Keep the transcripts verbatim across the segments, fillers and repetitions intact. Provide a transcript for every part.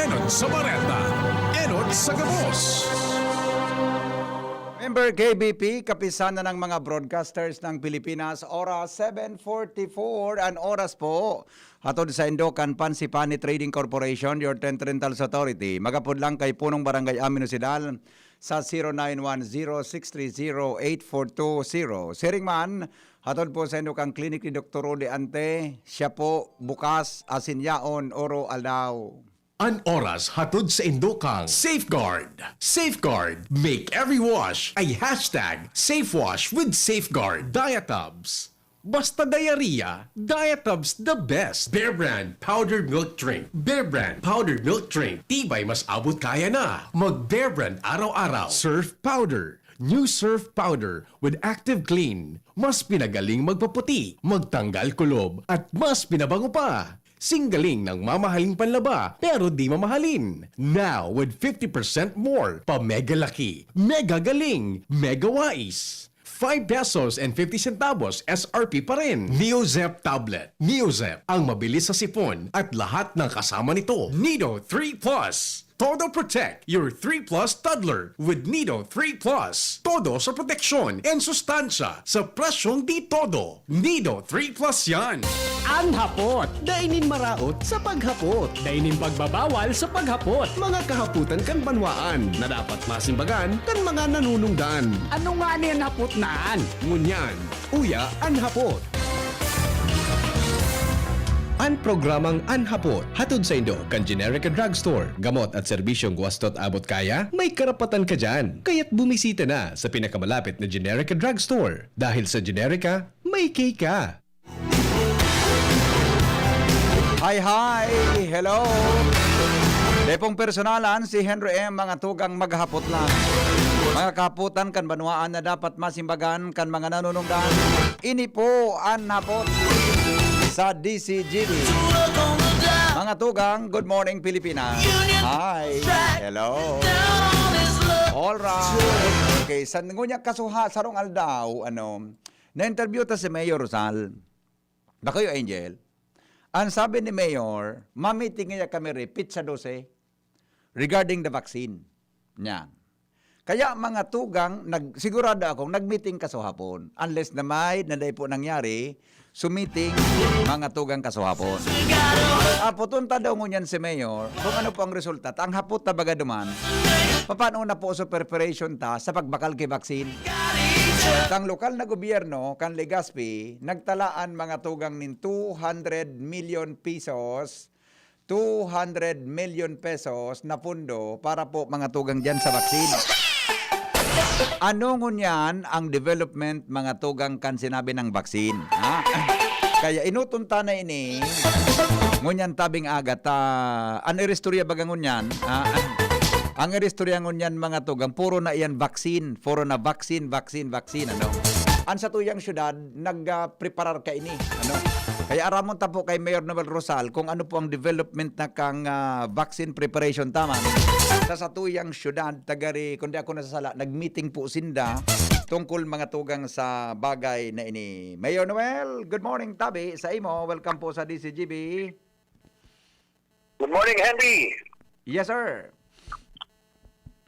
Enot sa bareta, enot sa gabos. Member K B P, kapisan na ng mga broadcasters ng Pilipinas, oras seven forty-four ang oras po. Hatod sa Indokan Pansipani Trading Corporation, your tent rentals authority. Magapod lang kay Punong Barangay Amin Osidal sa zero nine one zero six three zero eight four two zero. Siring man, hatod po sa Indokan Clinic ni Doktor Rudy Ante, siya po bukas asin yaon oro aldaw. An oras hatod sa indokang Safeguard. Safeguard. Make every wash a hashtag safe wash with Safeguard. Diatabs. Basta diarrhea, Diatabs the best. Bear Brand Powdered Milk Drink. Bear Brand Powdered Milk Drink. Tibay mas abot kaya na. Mag Bear Brand araw-araw. Surf Powder. New Surf Powder with Active Clean. Mas pinagaling magpaputi, magtanggal kulob, at mas pinabango pa. Singgaling ng mamahaling panlaba, pero di mamahalin. Now with fifty percent more, pa mega laki, mega galing, mega wais. Five pesos and fifty centavos S R P pa rin. Neozep Tablet. Neozep, ang mabilis sa sipon at lahat ng kasama nito. Nido three Plus. Todo Protect your three Plus toddler with Nido three Plus. Todo sa proteksyon and sustansya sa presyong di todo. Nido three Plus yan. An hapot, dai nin maraot sa paghapot. Dai nin pagbabawal sa paghapot. Mga kahapotan kan banwaan na dapat masimbagan kan mga nanunungdan. Ano ngani an hapot na an? Ngunyan, uya an hapot. An programang An Hapot, hatod saindo kan Generica Drugstore. Gamot at serbisyong wastot abot kaya, may karapatan ka diyan. Kaya't bumisita na sa pinakamalapit na Generica Drugstore. Dahil sa Generica, may K ka. Hi, hi! Hello! Dai pong personalan, si Henry M. Mga tugang maghapot lang. Mga kahapotan kan banwaan na dapat masimbagan kan mga nanunungdan. Ini po an hapot sa D C G B. Mga tugang, good morning, Pilipinas. Hi! Hello! Alright! Okay, sa ngunyan kasuha, sarong aldaw, ano, na-interview ta si Mayor Rosal. Bakayo, Angel. Ang sabi ni Mayor, mamiting niya kami ri, petsa dose, regarding the vaccine. Yan. Kaya mga tugang, nag, sigurado akong nagmiting ka sa hapon. Unless na may, na dai po nangyari, sumiting, mga tugang ka sa hapon. Apoton ta daw ngunyan si Mayor, kung ano po ang resulta. Ang hapot na baga duman, paano na po sa preparation ta sa pagbakal ki vaccine? Ang lokal na gobyerno, kan Legazpi, nagtalaan mga tugang nin two hundred million pesos, two hundred million pesos na pondo para po mga tugang diyan sa vaccine. Ano ngunyan ang development mga tugang kan sinabi ng vaccine? Ha? Kaya inuton ta na ini, ngunyan tabing aga ta, an iristorya baga ngunyan, ha? Ang iristorya ngunyan mga tugang, puro na iyan vaccine, puro na vaccine, vaccine, vaccine, ano? An sa tuyang syudad, nag, ah, preparar kaini, ano? Kaya aramon ta po kay Mayor Noel Rosal kung ano po ang development na kang, ah, vaccine preparation taman sa satuyang syudad, tagari, kung di ako nasasala, nag-meeting po sinda tungkol mga tugang sa bagay na ini. Mayor Noel, good morning, tabi, sa imo. Welcome po sa D C G B. Good morning, Henry. Yes, sir.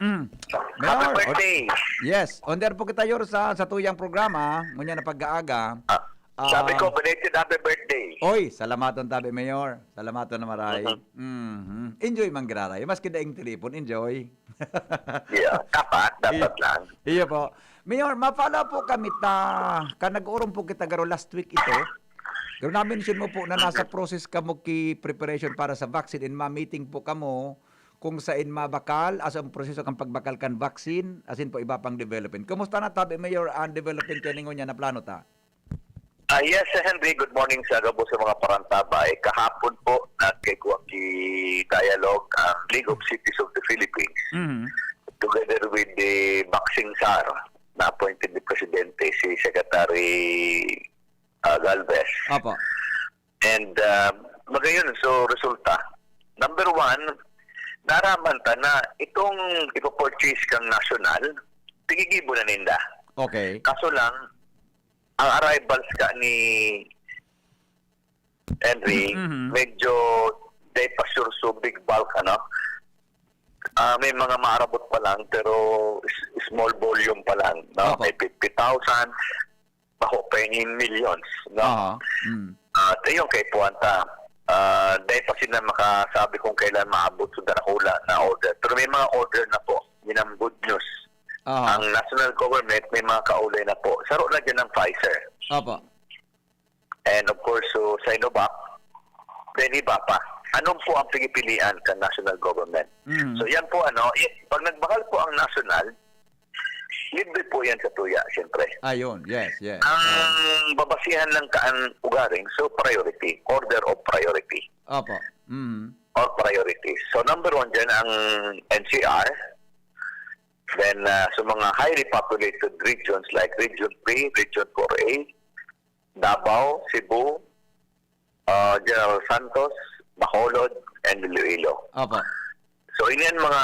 Mm. Happy Mayor, birthday. Yes, on the air po kita, Yor, sa, sa tuyang programa, ngunyan na pag-aaga. Ah, sabi ko, belated happy birthday. Oy, salamaton tabi, Mayor. Salamaton na maray. Mhm. Enjoy man giraray. Maski daing telepon, enjoy. Yeah, dapat, dapat Iyo, lang. Iyo po. Mayor, ma-follow po kami ta, ka nag-orom po kita garo last week ito. Garo na-mention mo po na nasa process kamo ki preparation para sa vaccine and ma-meeting po kamo kung sain mabakal, as ang proseso kan pagbakal kan vaccine, asin po iba pang development. Kumusta na tabi, Mayor, ang development kaya ningon niya na plano ta? Ah, yes, Sir Henry. Good morning sa gabos sa mga parantabay. Kahapon po, nagkaigwa ki dialogue ang League of Cities of the Philippines Mhm. together with the vaccine czar na appointed ni Presidente, si Secretary, ah, Galvez. Apo. And, ah, magayon, so, resulta. Number one, naraman ta na itong ipopurchase kang national, tigigibo na ninda. Okay. Kaso lang, ang arrivals ka ni Henry, Mhm. medyo di pa sure so big bulk, ano? Ah, may mga maarabot pa lang, pero s-, small volume pa lang, no? Opo. May fifty thousand, bako pa yun in millions, no? Aha. Mm. At ayun, kay puwanta, ah, dai pa sila makasabi kung kailan maabot sa darakula na order. Pero may mga order na po. Yun ang good news. Aha. Ang national government may mga kaulay na po. Saro na dyan ang Pfizer. Opo. And of course, so Sinovac, then iba pa. Anong po ang pigpilian kan national government? Mm. So yan po, ano, i-, pag nagbakal po ang national, libre po yan sa tuya, siyempre. Ayun, yes, yes. Ang babasihan lang kaan ugaring, so priority, order of priority. Opo. Mm. Or priority. So number one dyan ang N C R. Then, ah, sa mga highly populated regions like Region three, Region four A, Davao, Cebu, ah, General Santos, Bacolod, and Iloilo. Opo. So, ini ang mga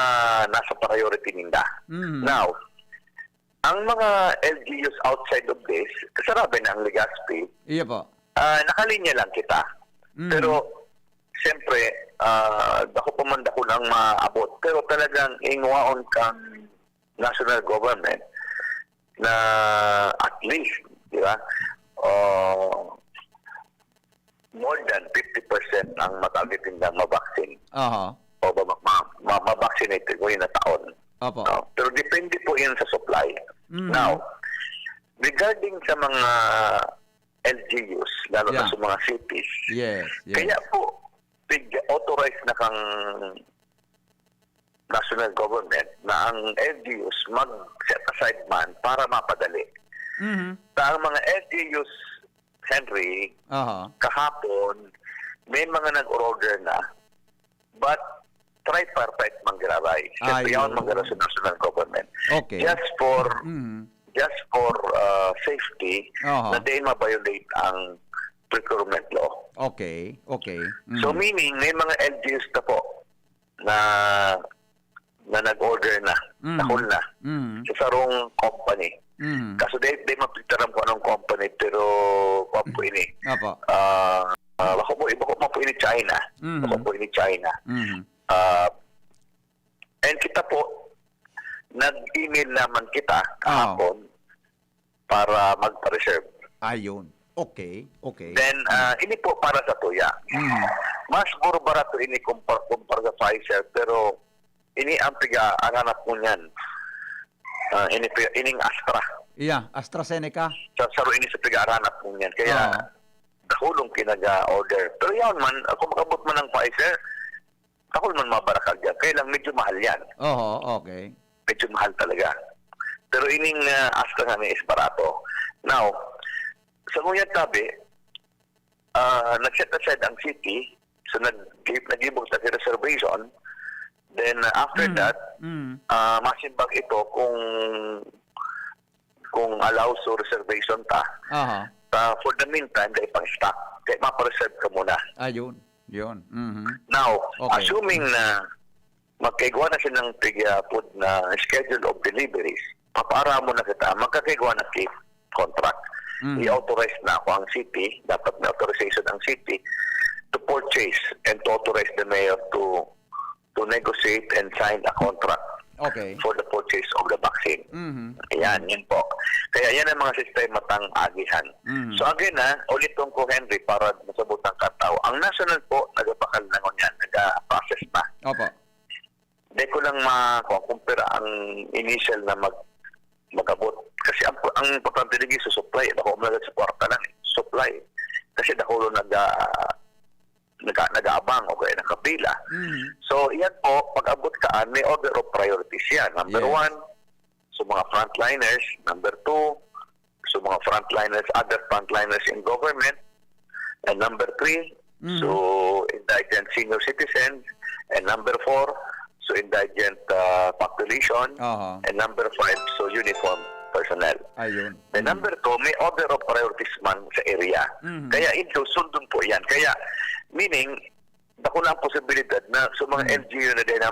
nasa priority ninda. Mm. Now, ang mga L G Us outside of this, kasarabi na ang Legazpi, Iya po. ah, nakalinya lang kita. Mm. Pero, siyempre, ah, dako pa man dako ang maabot. Pero talagang ingwaon kang national government na at least, di ba? Oh, more than fifty percent ang matarget nindang ma-vaccine. Aha. O ba, ma-, ma-, ma-, ma-vaccinate ko yun na taon. Opo. No? Pero depende po yun sa supply. Mm. Now, regarding sa mga L G Us, lalo na Yeah. sa mga cities, Yes, yes. kaya po, pig-authorize na kang national government na ang L G Us mag-set aside man para mapadali. Mhm. Sa ang mga L G Us, Henry, Aha. kahapon, may mga nag-order na, but tripartite man giraray. Siyempre, Ayun. yaon man giraray sa national government. Okay. Just for, Mhm. just for, uh, safety, Aha. na di ma-violate ang procurement law. Okay, okay. So, Mm. meaning, may mga L G Us na po na, na nag-order na, Mhm. dahil na, Mhm. sa sarong company. Mhm. Kaso di, di mapigtaram kung anong company, pero kwan po ini. Apo. Ah, ah, bako po, bako man po ini China. Mhm. Bako po ini China. Mhm. Ah, and kita po, nag-email naman kita Oo. kahapon para magpa-reserve. Ayun. Okay, okay. Then, ah, ini po para sa tuya. Mm. Mas mura barato ini kumpar-, kumpara sa Pfizer, pero ini ang piga-aranap mo niyan. Ah, ini pi-, ining Astra. Iya, AstraZeneca. Sa, saro ini sa piga-aranap mo niyan. Kaya, Oo. dahulong kinaga-order. Pero yan man, kung makabot man ang Pfizer, ako man mabarakal dyan. Kaya lang, medyo mahal yan. Oho, okay. Medyo mahal talaga. Pero ining, ah, Astra nga ni is barato. Now, sa ngunyan tabi, ah, nag-set aside ang city. So, nag-, nag-give out sa reservation. Then, ah, after Mm. that, Mm. ah, masimbag ito kung, kung allow so reservation ta. Aha. Ta, for the meantime, dai pang stock. Kaya mapareserve ka muna. Ayun. Yun. Mhm. Now, Okay. assuming na magkaigwa na silang pig-, ah, pud na schedule of deliveries, papaaramon na kita, magkakaigwa na ki contract. Mhm. I-authorize na ako ang city, dapat may authorization ang city to purchase and to authorize the mayor to, to negotiate and sign a contract Okay. for the purchase of the vaccine. Mhm. Ayan, yun po. Kaya yan ang mga sistema tang agihan. Mhm. So again, ha, uliton ko, Henry, para masabot ang katao. Ang national po, nagabakal na ngunyan, nag-process na. Opo. Di ko lang ma-, kung kumpara ang initial na mag-, mag-abot. Kasi ang, ang importante lagi sa supply, bako man sa kwarta lang, eh. Supply. Kasi dakulo nag-, ah, nag-, nag-aabang o kaya nakapila. Mhm. So, yan po, pag-abot kaan, may order of priorities yan. Number Yes. one, sa mga frontliners. Number two, sa mga frontliners, other frontliners in government. And number three, Mhm. so indigent senior citizens. And number four, so indigent, ah, population. Aha. And number five, so uniform personnel. Ayun. The Mhm. number two, may order of priorities man sa area. Mhm. Kaya ito, sundon po yan. Kaya, meaning, dako na ang posibilidad na sa mga Mhm. L G U na din,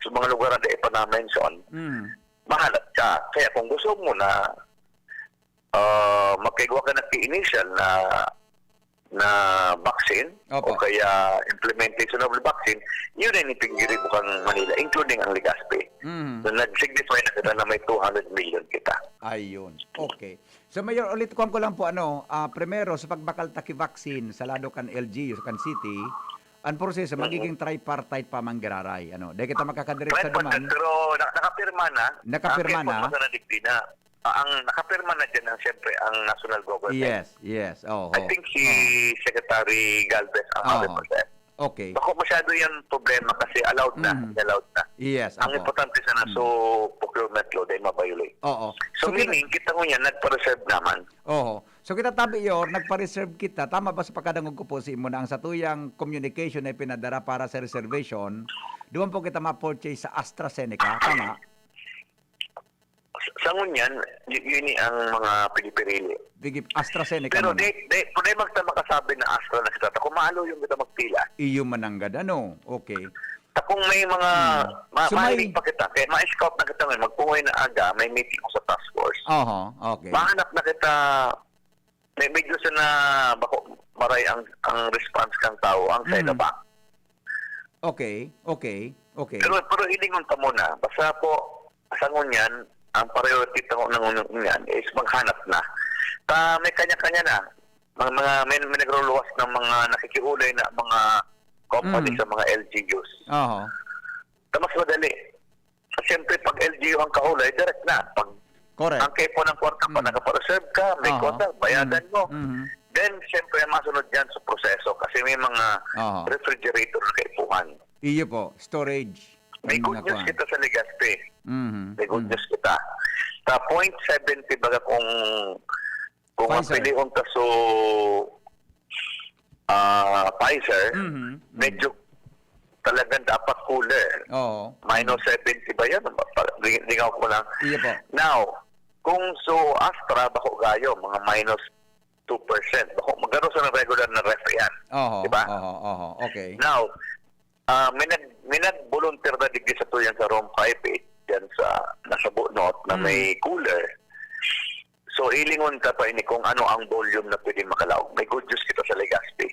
sa mga lugar na di pa na-mention, Mhm. mahalat ka. Kaya kung gusto mo na, ah, magkaigwa ka na ki-initial na na vaccine Opo. o kaya implementation of the vaccine, yun ang ipinggiribo kan Manila, including ang Legazpi. Mhm. So, nag-signify na kita na may two hundred million kita. Ayun. Okay. So, Mayor, ulit ko lang po, ano, ah, primero, sa pagbakal ta ki vaccine sa lado kan L G U, kan city, ang proseso, Mhm. magiging tripartite pa man giraray, ano. Dahil kita makakadirect sa Tripartite, duman. pero na-, nakapirma na. Nakapirma Ang na. kaya po, na digdi na. Ah, ang nakapirma na dyan ang, siyempre, ang national government. Yes, yes. Oh, I oh. think si Oh. Secretary Galvez ang Oh. hundred percent. Okay. Bako masyado yung problema kasi allowed na, Mm. allowed na. Yes, Ang opo. importante sana Mm. so procurement law, dahil ma-violate. Oo. So, So, kita meaning, kita mo yan, nagpa-reserve naman. Oo. So, kita tabi, Yor, nagpa-reserve kita. Tama ba sa pagkadangog ko po si mo na ang satuyang communication na ipinadara para sa reservation, duman po kita ma-purchase sa AstraZeneca? Tama? Sa ngunyan, y-, yun ang mga pinipirili. Sige, AstraZeneca Pero muna. di, di, pwede magta makasabi na Astra na kita. Kung maalo yung kita magpila. Iyo mananggad, ano? Okay. Ta kung may mga Hmm. ma-, So, may mahilig pa kita, kaya ma-scout na kita ngayon, magpungay na aga, may meeting ko sa task force. Aha, okay. Mahanap na kita, may medyo sa na, bako, maray ang, ang response kang tao, ang sa Hmm. iba. Okay, okay, okay. Pero, pero hilingon ta muna. Basta po, sa ngunyan, ang priority ta ng ngunyan is maghanap na. Ta, may kanya-kanya na. Mga, mga, may, may nagruluwas ng mga nakikiulay na mga company Hmm. sa mga L G Us. Aha. Ta mas madali. Siyempre, pag L G U ang kaulay, direct na. Pag Correct. ang kaipuhan ng kwarta pa, Mm. nagpa-reserve ka, may Aha. kwarta, bayadan Mm. mo. Mhm. Then, siyempre, masunod yan sa proseso kasi may mga Aha. refrigerator na kaipuhan. Iyo po, storage. May Ang good mga news kwan. kita sa Legazpi. Mhm. May good Mhm. news kita. Sa point seventy baga kung, kung Pfizer. mapilion ka so, ah, Pfizer, Mhm. Mhm. medyo talagang dapat cooler. Oo. Minus seventy ba yan? Pa-, di, di ako lang. Iyo po. Now, kung so Astra, bako gayo, mga minus two percent. Bako, magkano sa regular na ref yan? Oho, Di ba? oho, oho. Okay. Now, ah, may nag-, may nag-volunteer na digdi sa tuyan sa room five eight, dyan sa, nasa Bunot, na Mm. may cooler. So, ilingon ta pa ini kung ano ang volume na pwede makalaog. May good news kita sa Legazpi.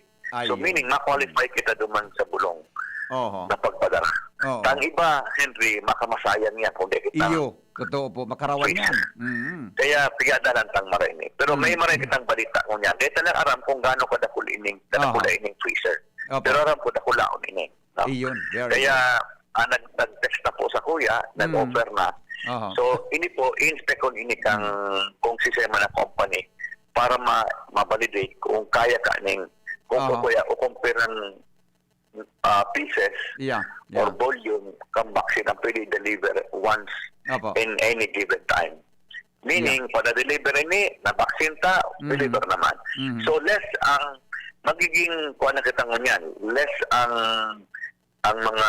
So, Ayun. meaning, ma-qualify Mm. kita duman sa bulong Oho. na pagpadara. Oo. Ang iba, Henry, makamasayang yan kung di kita Iyo, totoo po. Makarawan Switch. yan. Mm. Kaya, pigadalan tang maray ni. Pero may Mm. maray Mm. kitang balita ngunyan. Di ta lang aram kung gaano kadakul ining, kadakula Oho. ining freezer. Opo. Pero aram ko, dakulaon ini. No? Iyon, very Kaya, good. ah, nag-, nag-text na po sa kuya, Mm. nag-offer na. Aha. So, ini po, i-inspect ko ini kang, Mm. kung si Sema na company para ma-, ma-validate kung kaya ka ning, kung Aha. kuya, o kung pirang, ah, pieces Yeah, or yeah. volume kang vaccine ang pwede deliver once Opo. in any given time. Meaning, Yeah. pag na-deliver ini, na-vaccine ta, Mm. deliver naman. Mm. So, less ang magiging, kuha na kita ngunyan, less ang ang mga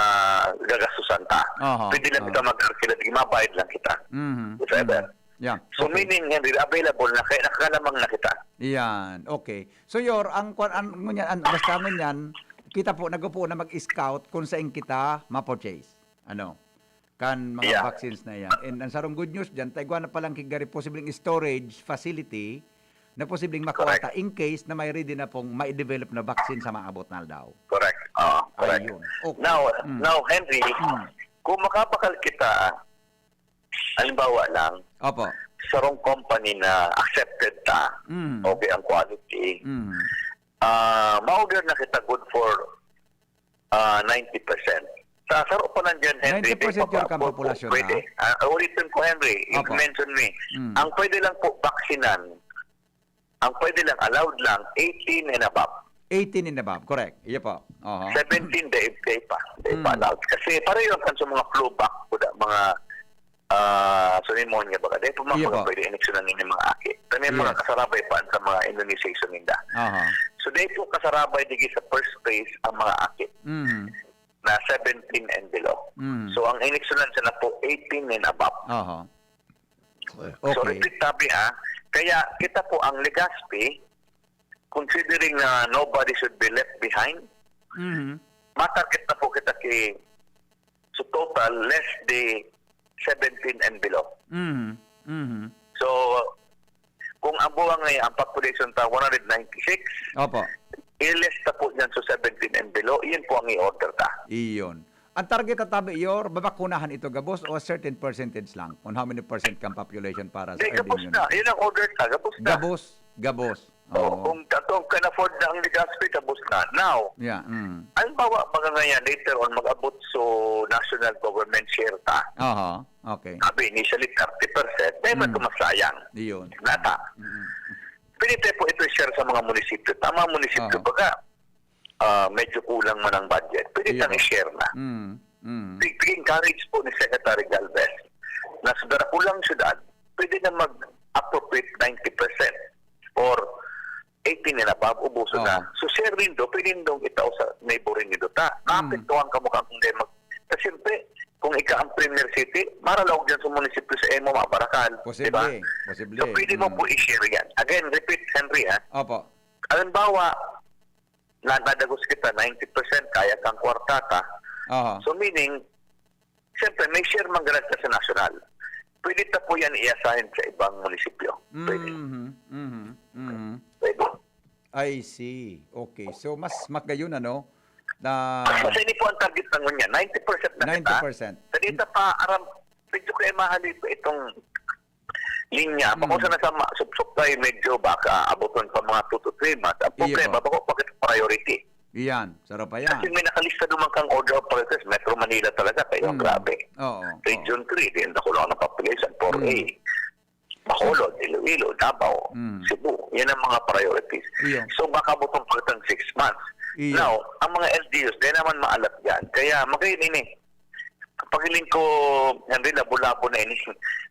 gagastusan ta. Aha, Pwede lang aha. kita mag-arkila, di mabayad lang kita. Mhm, If ever. mhm. Yeah, So, okay. meaning, Henry, available na, kaya nakakalamang na kita. Yan, okay. So, Yor, ang kwan, ang, ngunyan, ang, basta ngunyan, kita po, nag-upo na mag-scout kung saan kita ma-purchase. Ano? Kan mga Yeah. vaccines na yan. And ang sarong good news dyan, taigwa na palang kigari posibleng storage facility na posibleng makuha Correct. ta in case na may ready na pong ma-develop na vaccine sa maabot na aldaw. Correct. Oo, correct. Ayun. Okay. Now, Mm. now, Henry, Mm. kung makabakal kita, halimbawa lang, Opo. sarong company na accepted ta, Mm. okay ang quality, Mm. ah, ma-order na kita good for, ah, ninety percent. Sa saro pa lang dyan, Henry, Ninety percent di pa, your pa, kapopulasyon pwede. na? Ah, ulitin ko, Henry, Opo. i-mention me. Mm. Ang pwede lang po, vaksinan. Ang pwede lang, allowed lang, eighteen and above. Eighteen and above, correct. Iya po. Oho. Seventeen, day, day pa. Day pa Mm. allowed. Kasi pareho ang sa mga flu vac, kuda, mga, ah, pneumonia baga. Day po, mga Iya po. pwede ineksyonan ninyo mga aki. Kami mga Yes. kasarabay pa sa mga immunization ninda. Aha. So, day po kasarabay digi sa first phase ang mga aki Mm. na seventeen and below. Mm. So, ang ineksyonan siya na po eighteen and above. Aha. So, Okay. repeat tabi, ah. Kaya kita po ang Legazpi, considering na nobody should be left behind, Mhm. matarget na po kita ki, so total, less the seventeen and below. Mhm. Mhm. So, kung ang buwang ngayon, ang population ta, one hundred ninety-six, Opo. I-less ta po niyan sa seventeen and below, iyan po ang i-order ta. Iyon. Ang target ta tabi, Yor, babakunahan ito gabos o a certain percentage lang? On how many percent kan population para sa Di, herd gabos na. immunity? Yun ang order ta, gabos na. Gabos, gabos. Oo, Oo. kung ta-, kung can afford na ang Legazpi, gabos na. Now, Yeah, mm. halimbawa, mga ngayon, later on, mag-abot sa national government share ta. Aha, okay. Sabi, initially, thirty percent. May Mm. matumasayang. Iyon. Nata. Mm. Pwede tayo po ito i-share sa mga munisipyo. Tama, munisipyo, Oo. baga, ah, medyo kulang man ang budget. Pwede Iyon. tang i-share na. Mm. Mm. Big, big encourage po ni Secretary Galvez na sa darakulang syudad, pwede na mag-appropriate ninety percent or eighteen and above, ubuso Oo. na. So, share nindo, pwede nindong itao sa neighboring nindo ta. Mm. Maapektuhan kamo kan kung di mag-, kasi siyempre, kung ika ang Premier City, maralaog dyan sa munisipyo sa imo, mga Barakal, di ba? Posible, posible. So, pwede mo Mm. po i-share yan. Again, repeat, Henry, ha? Opo. Halimbawa, na, nadagos kita, ninety percent, kaya kang kwarta ta. Aha. So, meaning, siyempre, may share man ganun ka sa national. Pwede ta po yan i-assign sa ibang munisipyo. Pwede. Mhm, mhm, mhm. Pwede. I see. Okay. So, mas magayon, ano, na Kasi ini po ang target na ngunyan. Ninety percent na kita. Ninety percent. Sa dito pa, aram, medyo kayo mahali pa itong linya. Bako Mm. sa nasa ma-, sup-, supply, medyo baka abuton pa mga two to three months. Ang Iyo problema, po. bako pa kita priority. Iyan, sarap pa yan. Kasi may nakalista naman kang order of priorities. Metro Manila talaga, kayo ang Mm. grabe. Oo, oo. Region three, di ang dako lang ng population, four A. Mm. Bacolod, Iloilo, Davao, Mm. Cebu. Yan ang mga priorities. Iyo. So, baka butong pa kitang six months. Iyo. Now, ang mga L G Us, di naman maalat yan. Kaya, magayon ini. Paghiling ko, Henry, labo-labo na ini.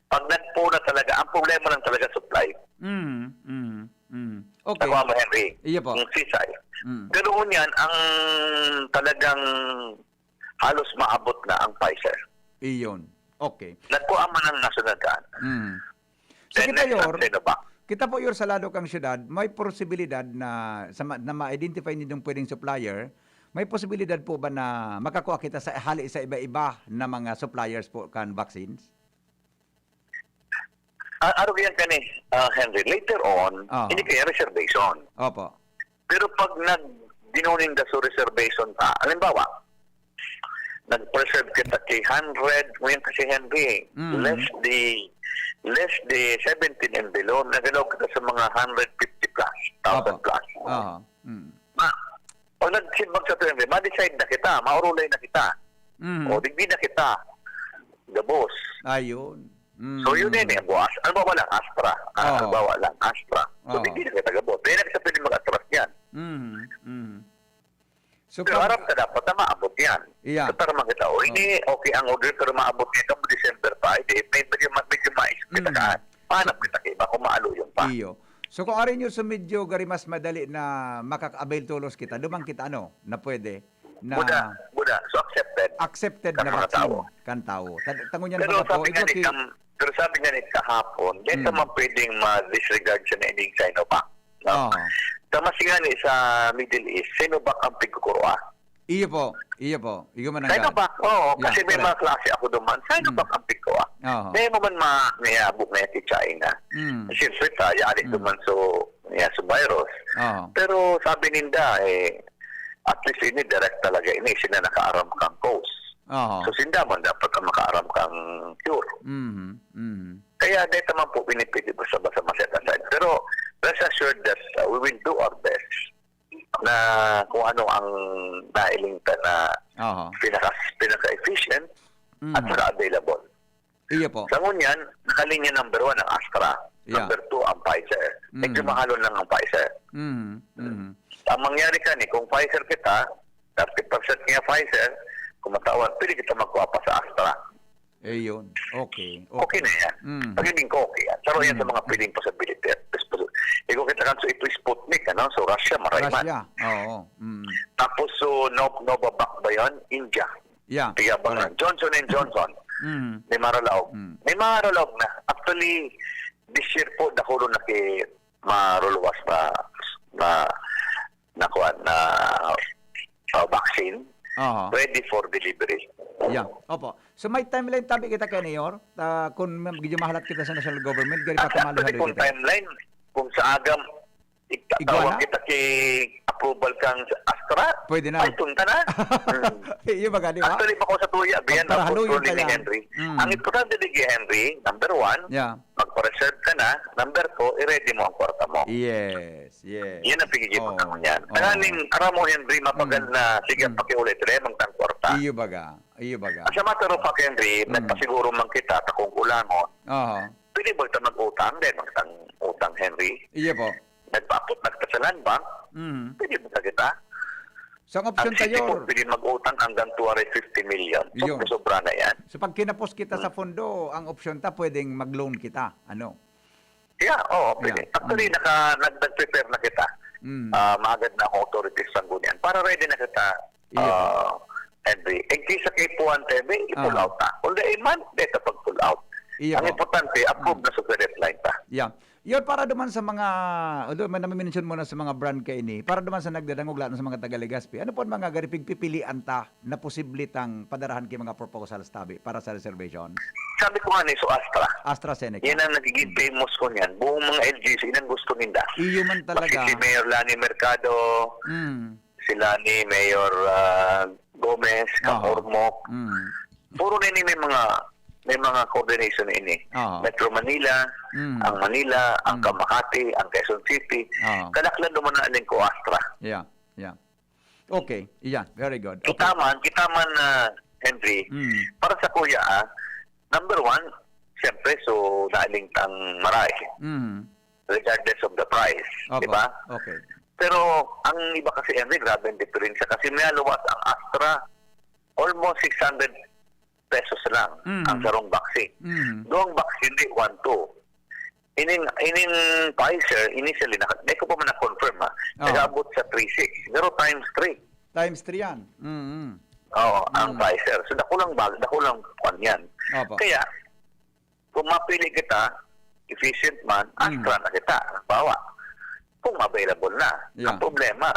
Pag nagpo na talaga, ang problema lang talaga supply. Mm, mm, mm. Okay. Nakuha mo, Henry? Iyo po. Yung sisay. Mm. Pero ngunyan, ang talagang halos maabot na ang Pfizer. Iyon. Okay. Nagkuha man ang national kaan. Mm. So, Then kita, next Yor, ang Sinovac. kita po, Yor, sa lado kang syudad, may posibilidad na, sa ma-, na ma-identify nindong pwedeng supplier, may posibilidad po ba na makakuha kita sa, hali sa iba-iba na mga suppliers po kan vaccines? Ah, arog yan kani, ah, Henry. Later on, Aha. hindi kaya reservation. Opo. Pero pag nag-, dinunin da sa reservation ta, halimbawa, nag-preserve kita kay hundred, ngayon kasi, Henry, Mm. less the, less the seventeen and below, nagalaw kita sa mga hundred fifty plus, thousand Opo. plus. Aha. Mm. Ma-, pag nagsimbag sa two hundred, ma-decide na kita, maurulay na kita. Mm. O, digdi na kita. Gabos. Ayun. Mm. So, yun yun eh, buwas. Ano ba lang? Astra. Ah, Oo. halimbawa lang, Astra. So, Oo. digdi na kita gabos. Kaya na kita pwede mag-atras yan. Mm. Mm. So, Pero pag harap ka dapat na maabot yan. Iya. Sa tarma kita, o, Oo. ini, okay ang order, pero maabot niya ka December pa, ay, di, may, medyo, ma-, medyo mais kita Mm. kaan. Pahanap kita kay iba kung maalo yung pa. Iyo. So, kung ari nyo sa medyo gari mas madali na makaka-avail tolos kita, duman kita, ano, na pwede na Buda, buda. So, accepted. accepted Kan na mga vaccine tao. kan tao. Tad-, tango niyan Pero baga po, sabi nga it's ni okay. Kam-, pero sabi nga ni kahapon, di Mm. naman pwedeng ma-disregard siya na ining Sinovac. No? Oo. Sa mas nga ni sa Middle East, Sinovac ang pigkukuroa. Iyo po, iyo po. Iyo man ang Sinovac, oo. Yeah, Kasi may correct. mga klase ako duman. Sinovac Mm. ang pigkuha. Oo. Kaya mo man ma-, mayabog na yan si China. Mm. Siyempre, ta, yari Mm. duman so, yeah, so virus. Oo. Pero sabi ninda, eh, at least ini direct talaga ini, sila nakaaram kang cause. Oo. So, sinda man dapat ang makaaram kang cure. Mhm, mhm. Kaya dito man po, pinipili basta-basta ma-set aside. Pero rest assured that, uh, we will do our best na kung ano ang nailing ta na Aha. pinaka, pinaka-efficient at Mhm. saka available. Iyo po. Sa ngunyan, nakalinya number one ang Astra, Yeah. number two ang Pfizer. Medyo Mhm. mahalon lang ang Pfizer. Mhm, mhm. Ang mangyari kani, kung Pfizer kita, thirty percent niya Pfizer, kung matawan, pwede kita magkuha pa sa Astra. Ayun. Okay, Okay okay. na yan. Mm. Pag hindi ko, okay yan. Saro yan sa Mm. mga pwedeng possibility. Ikaw kita kan so ito Sputnik, ano? So Russia, maray man. Russia, oo. Mm. Tapos so Nov-, Novavax ba yan? India. Yeah, Kaya ba correct. Johnson and Johnson? Mm. May maralaog. Mm. May maralaog na. Actually, this year po, dakulo na ki maruluwas na, na, na kuwan, na, uh, vaccine Aha. ready for delivery. Yeah. Opo. So may timeline tabi kita kay Mayor, ah, kung medyo mahalat kita sa national government, gari pa At tumalo actually, haloy kung kita. timeline, kung sa agam, Igwa itatawag na? kita kay approval kang Astra, Pwede na. Ay, tunta na. Hmm. Iyo ba gani, ba? Actually, bako sa tuya, biyan na Pagparahaluyon control ni kaya. Henry. Mm. Ang importante di kay Henry, number one, Yeah. magpa-reserve ka na, number two, i-ready mo ang kwarta mo. Yes, yes. Yan ang pigigil Oo, ko niyan. oo. Tanganing, aram mo, Henry, mapagal Mm. na, sige, Mm. pakiulit, remang tang kwarta. Iyo baga, iyo baga. As a matter of fact, Henry, Mm. nagpasiguro man kita, takong kulangon. Aha. Pwede ba kita mag-utang? Dahil magtang utang, Henry. Iyo po. Nagpaapot na kita sa Land Bank, Mm. pwede ba kita? Sa Ang option City tayo. po, pwede mag-utang hanggang two hundred fifty million. So, Yun. sobra na yan. So, pag kinapos kita sa Hmm. pondo, ang option ta, pwedeng mag-loan kita. Ano? Yeah, oo, pwede. Yeah. Actually, Mm. naka, nag-, nag-prepare na kita. Mm. Ah, maagad na akong authorities sa ngunyan. Para ready na kita, Yeah. ah, Henry. In case sa kaipuhan, T V, i-pull Ah. out ta. Kung dai man, dai ta pag-pull out. Iya Ang po. importante, approve Mm. na sa deadline ta. Yeah. Yun, para duman sa mga, although may nami-mention mo na sa mga brand kaini, para duman sa nagdadangog lahat sa mga taga Legazpi, ano po ang mga gari pigpipilian ta na posible tang padarahan ki mga proposals tabi para sa reservation? Sabi ko nga ni, so Astra. AstraZeneca. Yan ang nagiging Mm. famous ko niyan. Buong mga L G U, yan ang gusto ninda. Iyo man talaga. Pati si Mayor Lani Mercado, Mm. sila ni Mayor, ah, Gomez, Aha. Camormoc. Mm. Puro na ini may mga, may mga coordination na ini. Aha. Metro Manila, Mm. ang Manila, ang Mm. Makati, ang Quezon City. Aha. Kalaklan naman na aling ko Astra. Yeah, yeah. Okay, yeah, very good. Okay. Kita man, kita man, ah, Henry, Mm. para sa kuya, ah, number one, siyempre, so, naaling tang maray. Mm. Regardless of the price, Opo. di ba? Okay. Pero ang iba kasi, Henry, grabe ang diferensya kasi may luwas ang Astra, almost six hundred pesos lang Mm. ang sarong vaccine. Mm. Duwang vaccine, di, one, two. Ining, ining Pfizer, initially, naka-, di ko pa man na-confirm, ha? Oo. Nag-abot sa three six. Pero times three. Times three yan. Mm-hmm. Oo, ang Mm. Pfizer. So, dakulang bag-, dakulang kwan yan. Opo. Kaya, kung mapili kita, efficient man, Mm. Astra na kita, halimbawa. Kung available na. Yeah. Ang problema,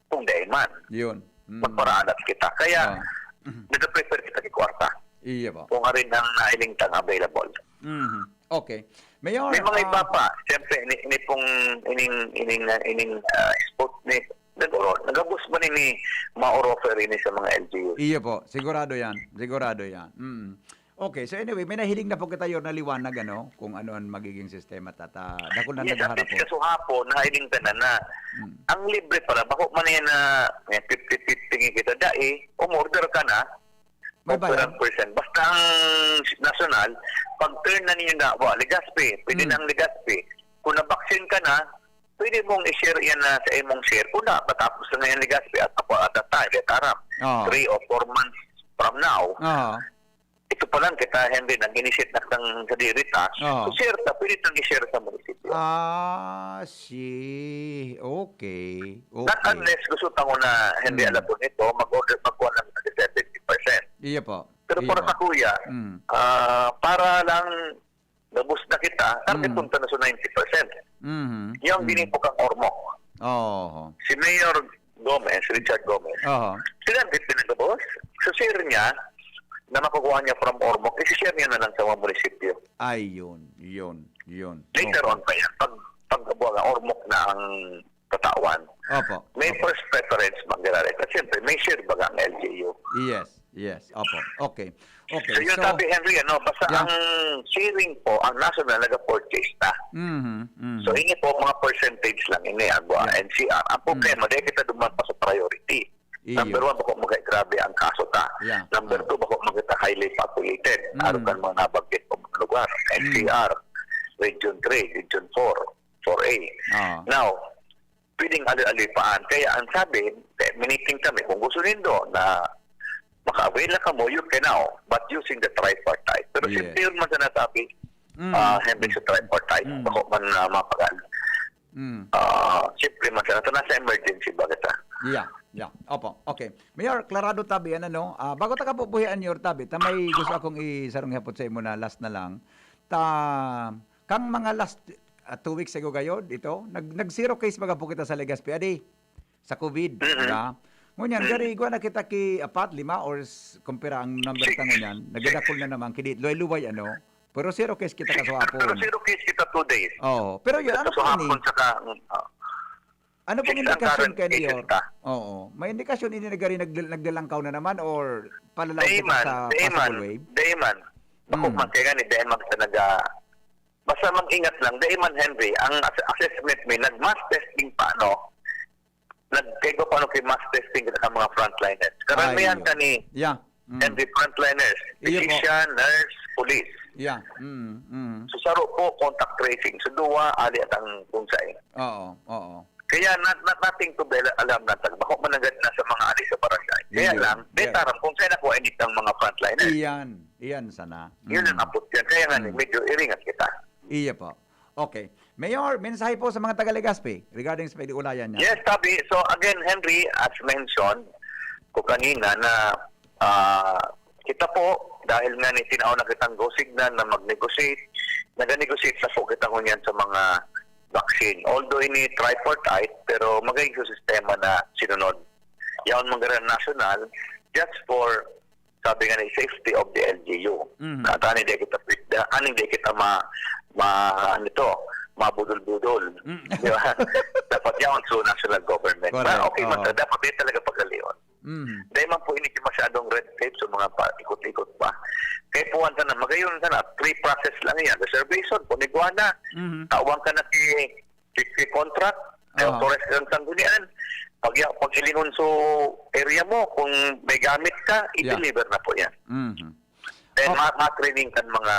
kung dai man, Yun. Mm. magparaalat kita. Kaya, Ah. nagpe-prefer kita ki kwarta. Iya ba? Kung arin ang nailing tang available. Mhm. Okay. Mayor, May mga ah, iba pa. Siyempre, ini, ini pong, ining, ining, ah, ining, ah, Sputnik, nag-oro-, nagabos man ini, ma-offer ini sa mga L G U. Iyo po. Sigurado yan. Sigurado yan. Mm. Okay. So anyway, may nahiling na po kita, Yorme, na liwanag, ano, kung ano ang magiging sistema. Tata, dakul na Yes, at naghaharap least po. Kaso hapon, nahiling ka na na. Mm. Ang libre pala, bako man yan na, eh, fifty fifty nga kita, dai, umorder ka na, May kung bayad? Perang percent. Basta ang national, pag turn na ninyo na, wa, Legazpi, pwede Mm. ng Legazpi. Kung nabaksin ka na, pwede mong i-share yan na sa imong share. Kung na, matapos na ngayon Legazpi at ako at that time, kaya taram, Oo. three or four months from now, Oo. ito pa lang kita, Henry, nag-initiate na kitang sadiri ta. Oo. So, share ta, pwede tang i-share sa munisipyo. Ah, see. Okay. Not Okay. unless gusto ta mo na, Henry, Mm. alam po nito, mag-order, magkuha ng seventy percent. Iya po. Pero Iya para po. sa kuya, Mm. ah, para lang gabos na kita, target Mm. punta na sa ninety percent. Mhm. Yung Mm. ginipo kang Ormoc. Oo. Si Mayor Gomez, Richard Gomez, Oho. sila ang pinagabos. So, share niya na makukuha niya from Ormoc, isi-share niya na lang sa mga munisipyo. Ay, yun, yun, yun. Later Okay. on pa yan. Pag, pag, Ormoc na ang tatawan. Opo. May Opo. first preference, Manggiraret. At siyempre, may share baga ang L G U. Yes, yes. Opo. Okay. Okay. So, yun So, sabi, Henry, ano, basta yeah. ang sharing po, ang national nag-purchase na. Mhm, mhm. So, ini po, mga percentage lang, ini, agwa, Yeah. N C R. Ang problema, Mm. dahil kita duman pa sa priority. Iyo. Number one, bako magka-, grabe ang kaso ta. Yeah. Number Ah. two, bako magka highly populated. Mm. Araw kan mga nabanggit po mga lugar. Mm. N C R, Region three, Region four, four A. Ah. Now, pwedeng ali-alipaan. Kaya ang sabi, eh, miniting kami, kung gusto nindo na maka-avail na kamo, you can now, but using the tripartite. Pero Yes. simple yun man sa nasabi, Mm. ah, Henry, sa tripartite, Mm. bako man na mapagal. Mm. Ah, simple man sa nato, nasa emergency ba kita? Yeah, yeah. Opo, okay. Mayor, klarado tabi, ano, no? Ah, bago ta kabubuhian, Mayor, tabi, ta may gusto akong i-, sarong ihapot sa imo na last na lang. Ta, kang mga last, ah, two weeks ago gayod, ito, nag-, nag-zero case baga po kita sa Legazpi, adi, sa COVID, Mm-mm. di ba? Ngunyan, Mm. gari, igwa na kita ki apat, lima, or s-, kumpira ang number Six. ta ngunyan, nagdadakol na naman, kidi, luway-luway, ano? Pero zero case kita Six, kasuhapon. pero zero case kita two days. Oo. Pero yun, ano po Kasuhapon ni? saka, mm, ah. Ano pong Six ang indikasyon current kay cases Mayor? Ta. Oo. May indikasyon ini nagari nagdal-, naglalangkaw na naman or palalaog Dai pa man, sa dai man, possible wave? dai man. Bako Hmm. man, kaya nga ni, dai man sa naga-, basta mag-ingat lang, dai man, Henry. Ang ass-, assessment mi, nag-mass testing pa, no? Nagkaiba pa, no, kay mass testing sa mga frontliners. Karamihan Ay, ka ni, yeah. Mm. Henry, frontliners, Iyo po. physician, nurse, police. Yeah. Mm, mm. So, saro po, contact tracing. So, duwa, ali at ang kung saan. Oo, oo. Kaya na, na, nothing to be alarm na tag-, bako mananggad na sa mga ali sa barangay. Kaya Iyo. lang, Yeah. betaram kung saan ako init ang mga frontliners. Iyan, iyan sana. Yun ang Mm. apot yan. Kaya nga, Mm. medyo iringat kita. Iya po. Okay. Mayor, mensahe po sa mga taga Legazpi regarding sa pag-ulayan niya. Yes, tabi. So again, Henry, as mentioned ko kanina na, ah, kita po, dahil nga ni tinao na kitang go signal na mag-negotiate, nag-negotiate na po kita ngunyan sa mga vaccine. Although ini tripartite, pero magiging sa sistema na sinunod. Yaon man garo national, just for, sabi nga ni, safety of the L G U. Mhm. Na aning di kita, da-, aning di kita ma-, ma-, ano to, mabudol-budol. Mm. Di ba? Dapat yaon sa national government. Correct. Ma-, okay man Oo. ta, dapat din talaga pagalion. Mhm. Dahil man po ini masyadong red tape sa mga pa, ikot-ikot pa. Kaya po, ang sana, magayon sana, three process lang yan. Reservation, Boniguana, Mhm. tawag ka na ki, ki, ki contract, may Oo. authorized kang sanggunian. Pag, ya-, pag ilingon sa area mo, kung may gamit ka, Yeah. i-deliver na po yan. Mhm. Then, Okay. ma-, ma-training kan mga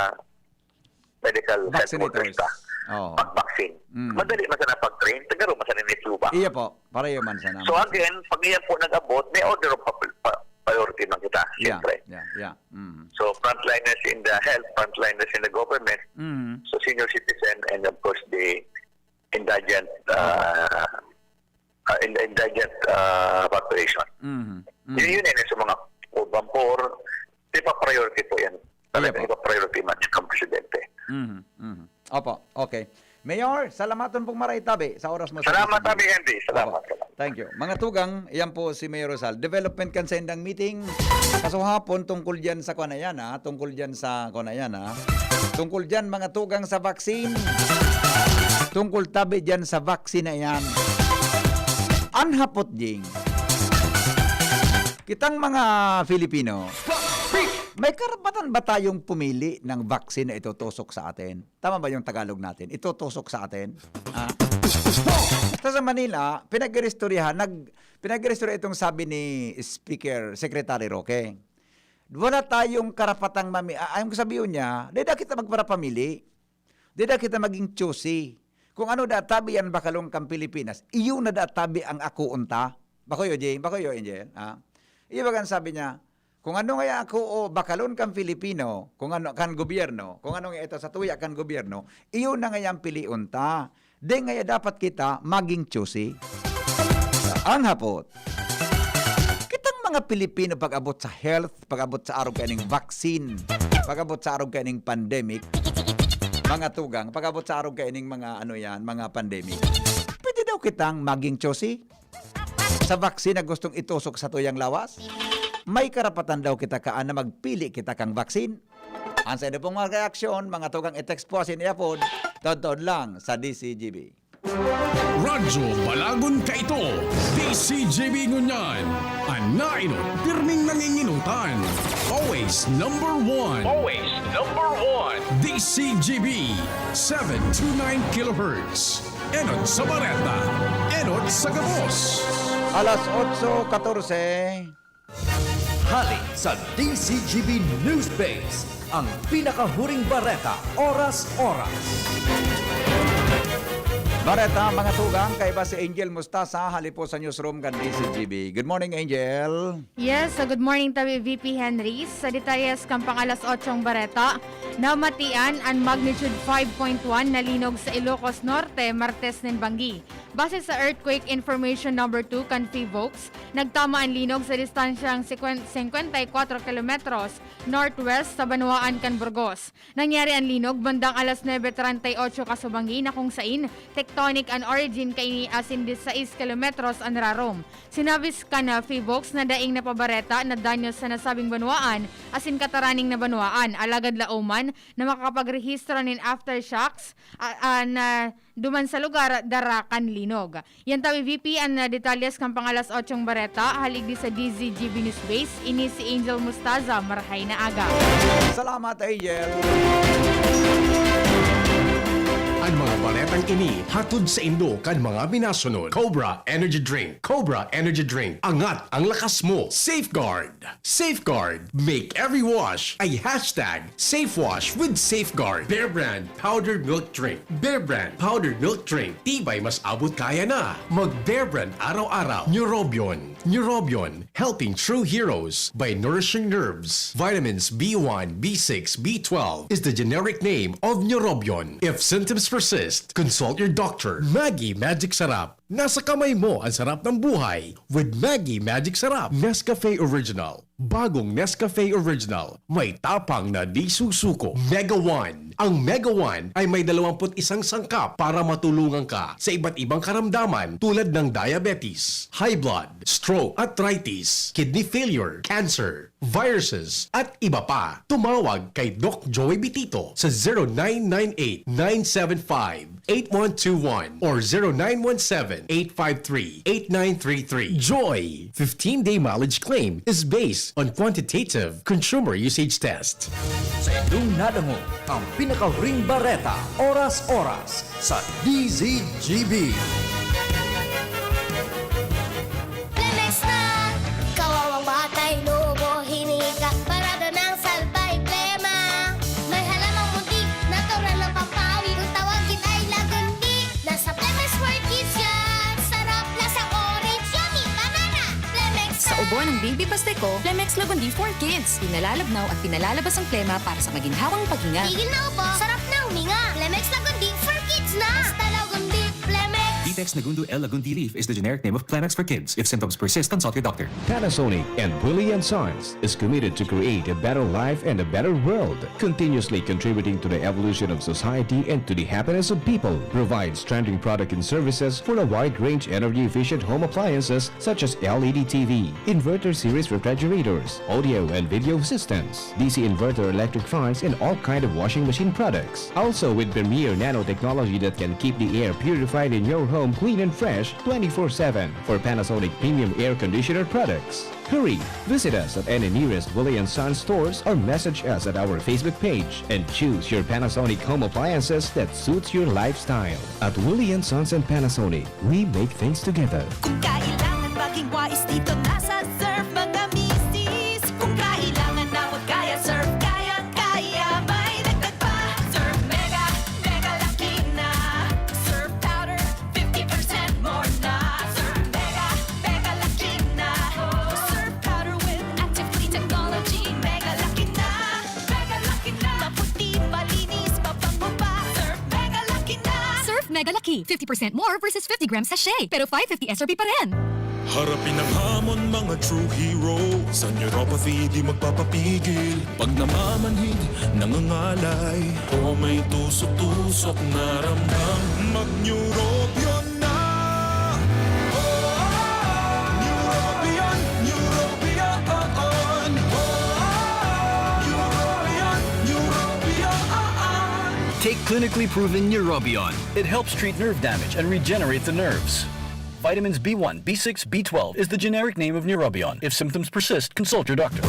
medical health Vaccinators. workers ta. Oo. Pag-vaccine. Mm. Madali man sana pag-train, tagaro man sana ni flu ba? Iya po, pareho man sana. So again, pag iyan po nag-abot, may order of pa-, pa-, priority man kita, Yeah, siyempre. yeah, yeah. Mm. So frontliners in the health, frontliners in the government, Mm. so senior citizen, and of course the indigent, uh, uh, in-, indigent, uh, population. Mhm. Mhm. Yun, yun yun sa mga urban poor, di pa priority po yan. Talaga, Iya po. ipa-priority man yan ang presidente. Mhm, mhm. Opo, okay. Mayor, salamaton pong maray tabi sa oras mo sa Salamat, D C B. Tabi, Henry. Salamat, Opo. salamat. Thank you. Mga tugang, iyan po si Mayor Rosal. Development kan sa indang meeting. Kaso hapon, tungkol diyan sa kuwan na yan, ha? Tungkol diyan sa kuwan na yan, ha? Tungkol diyan, mga tugang sa vaccine. Tungkol tabi diyan sa vaccine na yan. An hapot, Jing. Kitang mga Filipino, may karapatan ba tayong pumili ng vaccine na itutusok sa atin? Tama ba yung Tagalog natin? Itutusok sa atin? Ah? Sa, sa Manila, pinag-iristoryahan, nag-, pinag-iristorya itong sabi ni Speaker, Secretary Roque. Wala tayong karapatang mami-, ah, ang sabi niya, di na kita magparapamili. Di na kita maging choosy. Kung ano da tabi yan bakalon kan Pilipinas, iyo na da tabi ang ako unta. Bako yo, Jing? Bako yo, Angel? Ha? Iyo ba kan sabi niya, kung ano nga ako o bakalon kan Filipino, kung ano kan gobyerno, kung ano nga ito sa tuya kan gobyerno, iyo na nga yan pilion ta. Di nga ya dapat kita maging choosy. Ang hapot, kitang mga Pilipino pag-abot sa health, pag-abot sa arog kaining vaccine, pag-abot sa arog kaining pandemic, mga tugang, pag-abot sa arog kaining mga ano yan, mga pandemic, pwede daw kitang maging choosy sa vaccine na gustong itusok sa tuyang lawas? May karapatan daw kita kaan na magpili kita kang vaccine. Ang sa inyo pong mga reaksyon, mga tugang, i-text po sa inyo pod, todtod lang sa D C G B. Radyo Balagon kaito, D C G B ngunyan. An nainot, pirming nanginginutan. Always number one. Always number one. D C G B, seven two nine kilohertz. Enot sa Bareta, enot sa gabos. Alas otso katorse. Hali sa D C G B News Base, ang pinakahuring bareta, oras-oras. Bareta, mga tugang, kaiba si Angel Mustasa, hali po sa newsroom kan D C G B. Good morning, Angel. Yes, so good morning, tabi V P Henry. Sa detalles kan pang alas otsong bareta, namatian an magnitude five point one na linog sa Ilocos Norte, Martes nin banggi. Base sa Earthquake Information Number two kan PHIVOLCS, nagtama an linog sa distansyang sikwen-, singkwenta y kwatro kilometros northwest sa banwaan kan Burgos. Nangyari an linog bandang alas nuebe treinta y ocho kasubangi na kung sain tectonic an origin kaini asin disisais kilometros an rarom. Sinabi s-, kan, ah, PHIVOLCS na daing napabareta na danyo sa nasabing banwaan asin kataraning na banwaan, alagad laoman na makapagrehistro nin aftershocks, ah, ah, na duman sa lugar dara kan linog. Yan tawi V P an, ah, detalyes kan pang-alas otsong bareta, hale digdi sa D Z G B News Base. Ini si Angel Mustaza, marahay na aga. Salamat, Angel. An mga baretang ini hatod saindo kan mga minasunod: Cobra Energy Drink. Cobra Energy Drink. Angat ang lakas mo. Safeguard. Safeguard. Make every wash a hashtag safe wash with Safeguard. Bear Brand Powdered Milk Drink. Bear Brand Powdered Milk Drink. Tibay mas abot kaya na. Mag Bear Brand araw-araw. Neurobion. Neurobion. Helping true heroes by nourishing nerves. Vitamins B one, B six, B twelve is the generic name of Neurobion. If symptoms persist, consult your doctor. Maggi Magic Sarap. Nasa kamay mo ang sarap ng buhay with Maggi Magic Sarap. Nescafe Original. Bagong Nescafe Original. May tapang na di susuko. Mega One. Ang Mega One ay may dalawampu't isang sangkap para matulungan ka sa iba't ibang karamdaman tulad ng diabetes, high blood, stroke, arthritis, kidney failure, cancer, viruses, at iba pa. Tumawag kay Doc Joey Bitito sa zero nine nine eight, nine seven five, eight one two one or zero nine one seven, eight five three, eight nine three three. Joy fifteen-day mileage claim is based on quantitative consumer usage test. Sa indong nadangog ang pinakahuring bareta, oras-oras, sa D Z G B. Plemex na! Kawawang batay, lobo, hinika, parada ng salbay, plema. May halamang muntik, natural na pampawi. Kung tawagin ay lagundi, nasa Plemex World Kids yan. Sarap, lasang orange, yummy, banana. Plemex Sa ubo ng baby basta ko, Plemex Lagundi for Kids. Pinalalabnaw at pinalalabas ang plema para sa maginhawang paghinga. Tigil na ubo, sarap na huminga. Plemex Lagundi for Kids na. Basta Lagundi, Plemex. Vitex Nagundo L Lagundi Leaf is the generic name of Plemex for Kids. If symptoms persist, consult your doctor. Panasonic and Willie and Sons is committed to create a better life and a better world, continuously contributing to the evolution of society and to the happiness of people. Provides trending product and services for a wide range energy-efficient home appliances such as L E D T V, inverter series refrigerators, audio and video systems, D C inverter electric fans, and all kind of washing machine products. Also with premier nanotechnology that can keep the air purified in your home clean and fresh twenty-four seven for Panasonic premium air conditioner products. Hurry! Visit us at any nearest Willie and Sons stores or message us at our Facebook page and choose your Panasonic home appliances that suits your lifestyle. At Willie and Sons and Panasonic, we make things together. Kung kailangan maging wais, dito na sa Surf Magamisis. Kung kailangan na magkaya, Surf kayang-kaya. May dagdag pa, Surf Mega, Mega Laki na. Surf Powder, fifty percent more na. Surf Mega, Mega Laki na. Surf Powder with active clean technology. Mega Laki na, Mega Laki na. Maputi, malinis, mabango pa. Surf Mega Laki na. Surf Mega Laki, fifty percent more versus fifty grams sachet, pero five fifty S R P pa rin. Harapin ang hamon, mga true hero. Sa neuropathy, di magpapapigil. Pag namamanhid, nangangalay, o may tusok-tusok na ramdam, mag-Neurobion na! Neurobion, Neurobion, Neurobion, Neurobion. Take clinically proven Neurobion. It helps treat nerve damage and regenerate the nerves. Vitamins B one, B six, B twelve is the generic name of Neurobion. If symptoms persist, consult your doctor.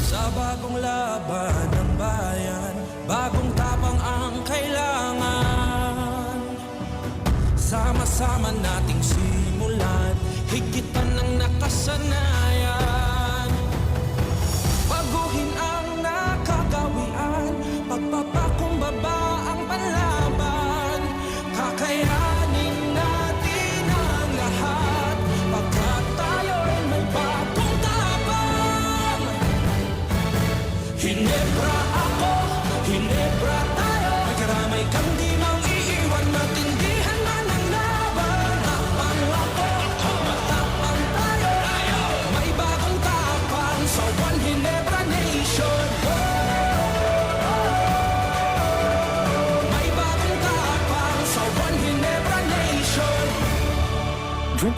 Sa bagong laban ng bayan, bagong tapang ang kailangan. Sama-sama nating simulan, higit pa ng nakasanayan. Baguhin ang nakagawian, pagpapakumbaba ang panlaban. Kakayanin natin ang lahat, pagkat tayo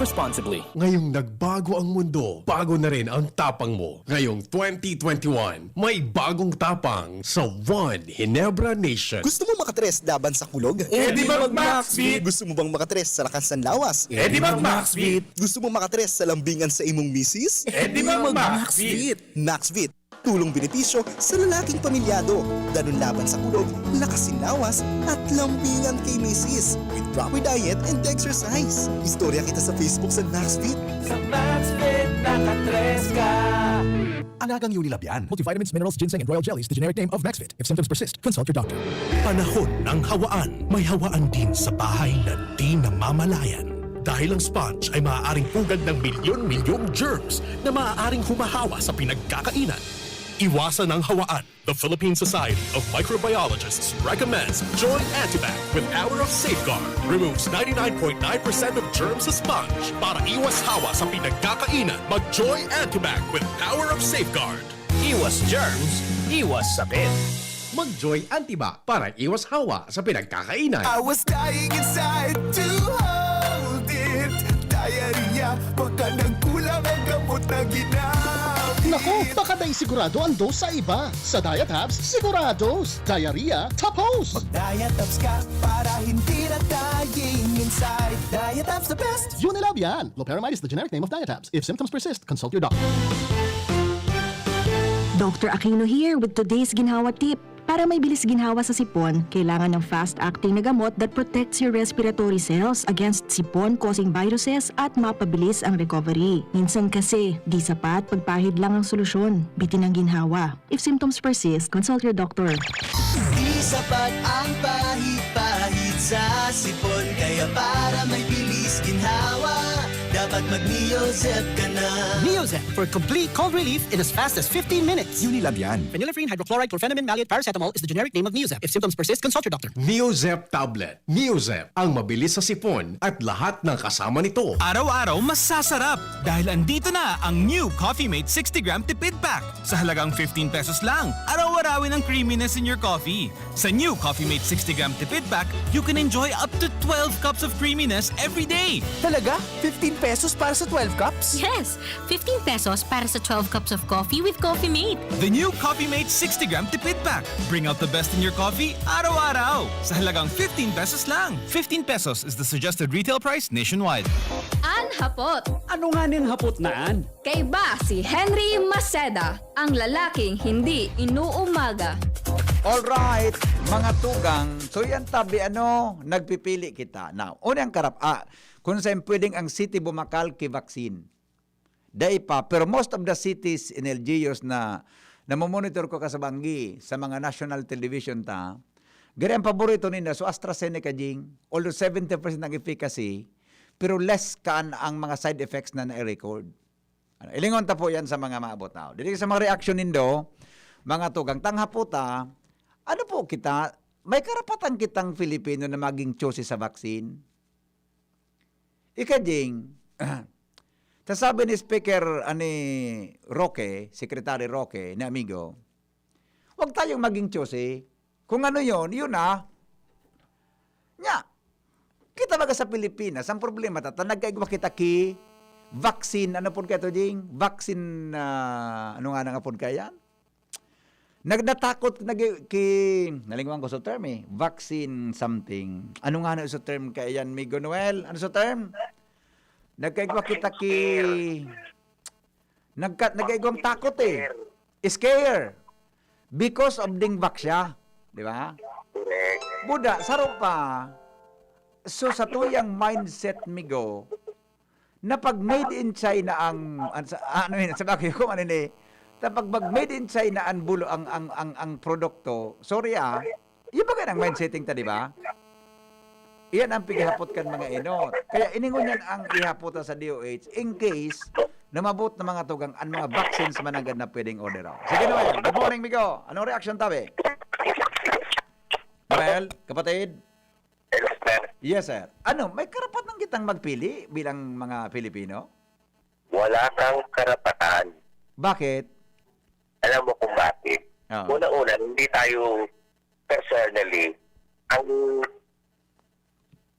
Responsibly. Ngayong nagbago ang mundo, bago na rin ang tapang mo. Ngayong twenty twenty-one, may bagong tapang sa One Ginebra Nation. Gusto mo makatres laban sa kulog? Eh, di mag-Maxvit. Gusto mo bang makatres sa lakas ng lawas? Eh, di mag-Maxvit. Gusto mo makatres sa lambingan sa imong misis? Eh, di mag-Maxvit. Maxvit. Tulong benepisyo sa lalaking pamilyado. Danun laban sa kulog, lakas sin lawas, at lambingan kay misis. With proper diet and exercise. Istorya kita sa Facebook sa Maxfit. Sa Maxfit, nakatres ka. Alagang Unilabian. Multivitamins, minerals, ginseng, and royal jelly is the generic name of Maxfit. If symptoms persist, consult your doctor. Panahon ng hawaan. May hawaan din sa bahay na di namamalayan. Dahil ang sponge ay maaaring pugad ng milyon-milyong germs na maaaring humahawa sa pinagkakainan. Iwasan ang hawaan. The Philippine Society of Microbiologists recommends Joy Antibac with power of safeguard. Removes ninety-nine point nine percent of germs sa sponge. Para iwas hawa sa pinagkakainan, mag Joy Antibac with power of safeguard. Iwas germs, iwas sakit. Mag Joy Antibac para iwas hawa sa pinagkakainan. I was dying inside to hold it. Diarrhea, baka nagkulang ang gamot na ginamit. Naku, baka dai sigurado ang dose sa iba. Sa Diatabs, sigurados. Diarrhea, tapos. Mag Diatabs ka para hindi na dying inside. Diatabs the best. Unilab yan. Loperamide is the generic name of Diatabs. If symptoms persist, consult your doctor. Doctor Aquino here with today's ginhawa tip. Para may bilis ginhawa sa sipon, kailangan ng fast-acting na gamot that protects your respiratory cells against sipon-causing viruses at mapabilis ang recovery. Minsan kasi, di sapat pagpahid lang ang solusyon. Bitin ang ginhawa. If symptoms persist, consult your doctor. Di sapat ang pahid-pahid sa sipon, kaya para may bilis ginhawa, dapat mag-Neozep ka na. Neozep for complete cold relief in as fast as fifteen minutes. Unilabian. Phenylephrine, hydrochloride, chlorphenamine, maleate, paracetamol is the generic name of Neozep. If symptoms persist, consult your doctor. Neozep tablet. Neozep, ang mabilis sa sipon at lahat ng kasama nito. Araw-araw masasarap dahil andito na ang new Coffee Mate sixty gram Tipid Pack. Sa halagang fifteen pesos lang, araw-arawin ang creaminess in your coffee. Sa new Coffee Mate sixty gram Tipid Pack, you can enjoy up to twelve cups of creaminess every day. Talaga? Fifteen pesos para sa twelve cups? Yes! Fifteen pesos para sa twelve cups of coffee with Coffee Mate. The new Coffee Mate sixty gram Tipid Pack. Bring out the best in your coffee, araw-araw. Sa halagang fifteen pesos lang. Fifteen pesos is the suggested retail price nationwide. An hapot. Ano nga nin hapot na an? Kaiba si Henry Maceda, ang lalaking hindi inuumaga. Alright, mga tugang. So yan tabi, ano, nagpipili kita. Now, una ang karap, ah, kung saan pwedeng ang City Bumacal ki vaccine. Dai pa, pero most of the cities in L G Us na namomonitor ko kasabanggi sa mga national television ta, gari ang paborito ninda, so AstraZeneca, Jing, although seventy percent ang efficacy, pero less kan ang mga side effects na na-record. Ano, ilingon ta po yan sa mga maabot na. Dili sa mga reaction nindo, mga tugang, tanghapo ta, ano po kita, may karapatan kitang Filipino na maging choosy sa vaccine? Ikajing, ta sabi ni Speaker ani Roque, Secretary Roque, ni amigo, wag tayong maging choosy. Kung ano yon, yun na. Nya, kita baga sa Pilipinas, ang problema ta, ta nagkaigwa kita ki vaccine, ano pud kaito, Jing? Vaccine, ah, ano nga nang apod kaya? Nag-, natakot, nag-, ki-, nalingwan ko sa term eh. Vaccine something. Ano nga na sa term kaya yan, Migo Noel? Ano sa term? Nagkaigwa kita ki-, nagka-, nagkaigwang takot eh. Scare. Because of ding vax siya. Di ba? Buda, saro pa. So, sa tuyang mindset, Migo, na pag made in China ang, an-, sa, ano yun, sa bagay ko, ano ni, na pag mag made in China ang bulo, ang, ang, ang, ang produkto, sorry ah, yung bagay ng mind setting ta, di ba? Iyan ang pigihapot kan mga enot. Kaya iningon yan ang ihapot sa D O H in case na mabot na mga tugang ang mga vaccines mananggad na pwedeng order out. Sige, Noel. Good morning, Migo. Anong reaction tabi? Noel, kapatid? Hello, sir. Yes, sir. Ano, may karapatan kitang magpili bilang mga Pilipino? Wala kang karapatan. Bakit? Alam mo kung bakit? Ah. Una-una, hindi tayo personally ang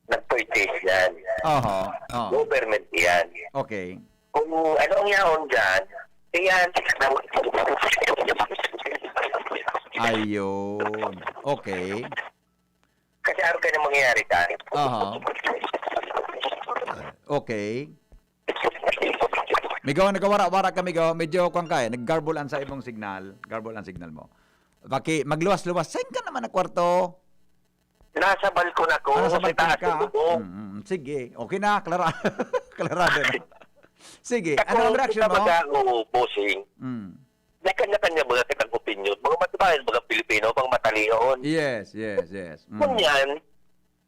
nag-purchase yan. Oho, oh. Government yan. Okay. Kung ano ang yaon dyan, eh yan. Ayun. Okay. Kasi araw ka na mangyayari dyan. Oho. Okay. Migo, nagkawara-wara ka, Migo. Medyo kwan ka eh. Nag-garble ang sa imong signal. Garble ang signal mo. Paki, magluwas-luwas. Saan ka naman na kwarto? Nasa balkon ako, Ah, nasa sa balkon taas ka. ng bubong. Mm, mm. Sige. Okay na, klara-, klarado na. Sige, Ako, ano ang reaction kita mo? baga ako, bossing. Mm. May kanya-kanya mga kitang opinion. Mga matibayan, mga Pilipino, mga matalion. Yes, yes, yes. Mm. Ngunyan,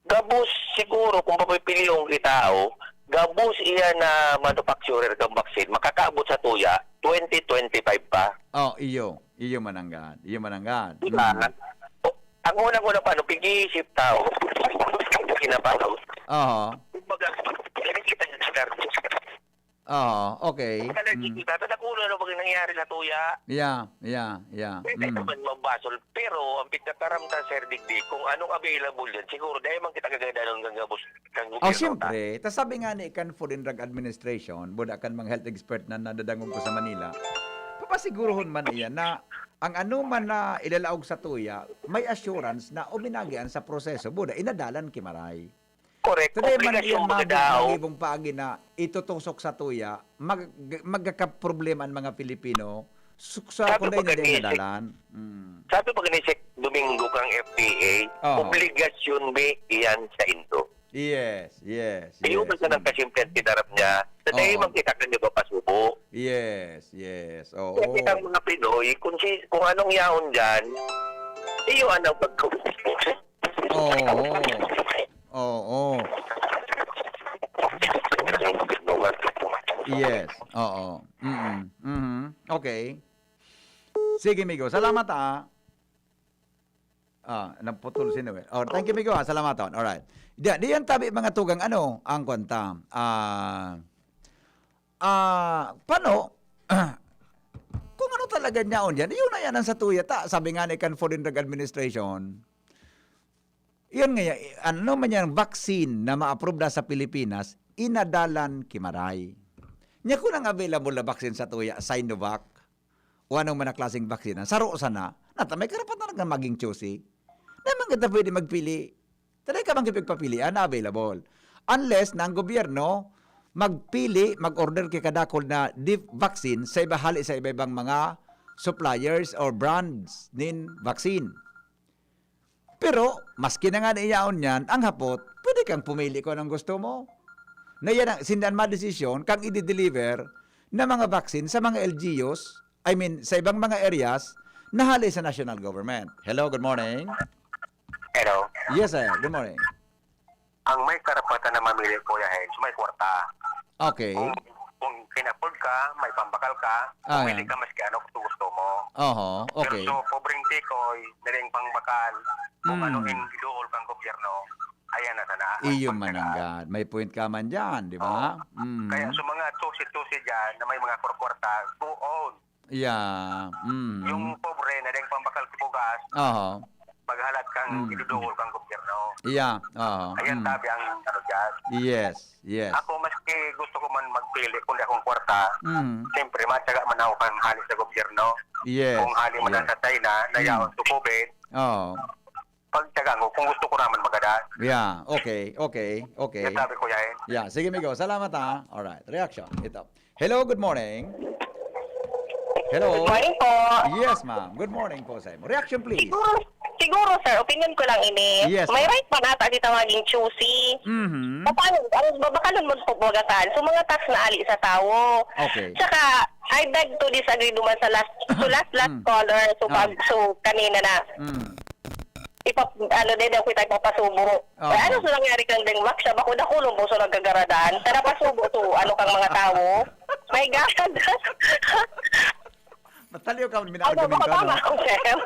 gabos siguro kung papipilion kita, oh, gabos iyan na manufacturer kang vaccine, makakaabot sa tuya, twenty twenty-five pa. Oh, iyo. Iyo mananggad. Iyo mananggad. Diba? Mm. O, ang unang-una pa, no, pag-iisip tao, kinapataw. Oho. Kumbaga, ganun kita sa garbos. Oo, okay. Allergic Mm. kita. Ito, nakulo na pag nangyari sa tuya. Yeah, yeah, yeah. Pwede Mm. naman mabasol. Pero ang pinakaramdam, Sir Digdig, kung anong available yan, siguro, dahil man kita kaganda ng gagabos, kang Oh, gobyerno ta. siyempre. Tas sabi nga ni kan Food and Drug Administration, buda kan mga health expert na nadadangog ko sa Manila, papasiguruhon man iyan na ang ano man na ilalaog sa tuya, may assurance na uminagian sa proseso, buda, inadalan ki maray. Correct. Today man Obligasyon iyan baga magiging daw. magibong paagi na itutusok sa tuya, mag-, magkakaproblema ang mga Pilipino, suksa Sabi kung dahil baga hindi ni, nadalan. Mm. sabi baga ni Sec Domingo kang F D A, Oo. obligasyon mi iyan sa indo. Yes, yes, Ayun yes. ang Mm. nagkasimple ang tinarap niya. Sa dahil Oo. man kita kan iba pasubo. Yes, yes. Oo. Kasi ang mga Pinoy, kung si, kung anong yaon dyan, iyo ang pagkausap. Oo. Oo. Yes. Oo. Mm-mm. Mhm. Okay. Sige, Migo. Salamat, ah. Ah, naputol si Noel. Oh, thank you, Migo, ah. Salamat, ah. Alright. Di, di yan tabi mga tugang, ano, ang kwanta. Ah, ah, paano? Kung ano talaga niyaon yan, yun na yan ang satuya ta. Sabi nga ni kan Food and Drug Administration, yun nga yan, ano man yang vaccine na ma-approve na sa Pilipinas, inadalan ki maray. Nya kung ang available na vaccine sa tuya, Sinovac, o anong man na klaseng vaccine, saro sana, nata may karapatan na maging choosy. Di man kita pwede magpili. Taday ka bang kipagpapilian na available. Unless na ang gobyerno magpili, mag-order ki kadakol na di-, vaccine sa iba, hali sa iba-ibang mga suppliers or brands nin vaccine. Pero, maski na nga naiyaon niyan, ang hapot, pwede kang pumili kung anong gusto mo. Na yan ang, sindan madesisyon kang i-deliver na mga vaccine sa mga L G Us, I mean, sa ibang mga areas na hali sa national government. Hello, good morning. Hello. Yes, sir. Good morning. Ang may karapatan na mamili, Kuya Hench, may kwarta. Okay. Kung, kung kinapod ka, may pambakal ka, Ah, pumili yeah. ka maski ano gusto, gusto mo. Oho, Pero okay. so, pobreng tikoy, naring pangbakal, kung Hmm. ano in iduol kang gobyerno, ayan na sana. Iyon Ang pagtaga. mananggad. May point ka man dyan, di ba? Oo. Mm. Kaya sa mga tusi-tusi dyan na may mga kwarta, go on. Yeah. Mm. Yung pobre, naring pambakal sa bugas, Oho. maghalat kang Mm. idudungol kang gobyerno. Yeah. Oho. Ayan, Mm. tabi ang ano dyan. Yes. Yes. Ako, maski gusto ko man magpili, kung di akong kwarta, Mm. siyempre, matyaga man ako kang hali sa gobyerno. Yes. Kung hali man Yeah. sa China, na Mm. yaon to COVID, Oo. pagtyaga ko, kung gusto ko naman magada. Yeah. Okay. Okay. Okay. Yan sabi ko yan. Yeah. Sige, Migo. Salamat, ha. Alright. Reaction. Ito. Hello, good morning. Hello. Good morning po. Yes, ma'am. Good morning po sa imo. Reaction, please. Siguro, siguro, sir, opinion ko lang ini. Yes, May ma'am. right man ata kita maging choosy. Mhm. Paano, ang babakalon mo po baga saan? So, mga tax na ali sa tawo. Okay. Tsaka, I beg to disagree duman sa last, so last, last Mm. caller. So, pag, Ah. so, kanina na. Mm. Ipap-, ano din daw kita ipapasubo. Oo. Eh, ano sa nangyari kang Deng Max? Siya, bako dakulong po sa nagkagaradan. Tara, pasubo to, ano kang mga tawo. My God! Taliw ka, Ano, minakagamin ka, tama no? Ako, sir.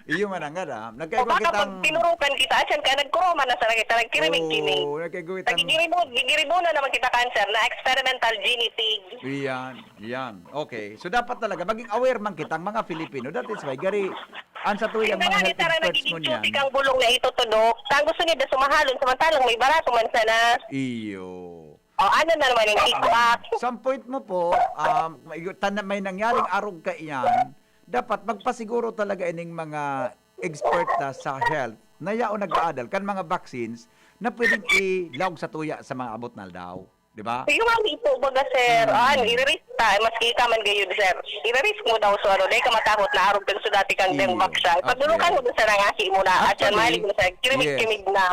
Iyo man ang gada. O Nagkaigwa baka pag kitang tinurukan kita, asyan ka, nagkuroma na sa kita, nagkirimig-kimig. Oo, nagkaigwa kitang Nagigiribo-, gigiribo na naman kita, cancer, na experimental genitig. Iyan, iyan. Okay. So, dapat talaga maging aware man kitang mga Filipino. That is why, gari, ang sa tuyang Hindi mga nga, health di tara experts nagiging mo niyan. Chutik ang bulong na ito, Tudok. Ang gusto niya, sumahalon, samantalang may barato man sana. Iyo. O, ano na naman yung iko-up? Sa point mo po, um, may, tan-, may nangyaring arog kaiyan, dapat magpasiguro talaga ining mga expert na sa health na yaon nag-aadal kan mga vaccines na pwedeng ilaog sa tuya sa mga abot na aldaw. Di ba? Yung nga po, baga, sir, Hmm. ano, i-risk ta, maski ka man gayud, sir. I-risk mo daw, so ano, dahil ka matakot na arog kang sudati kang Iyo. deng vaccine. Pagdulukan Okay. mo doon sa nangahi mo na, at yan, Actually, mahilig mo, sir, kirimig-kimig yes. na.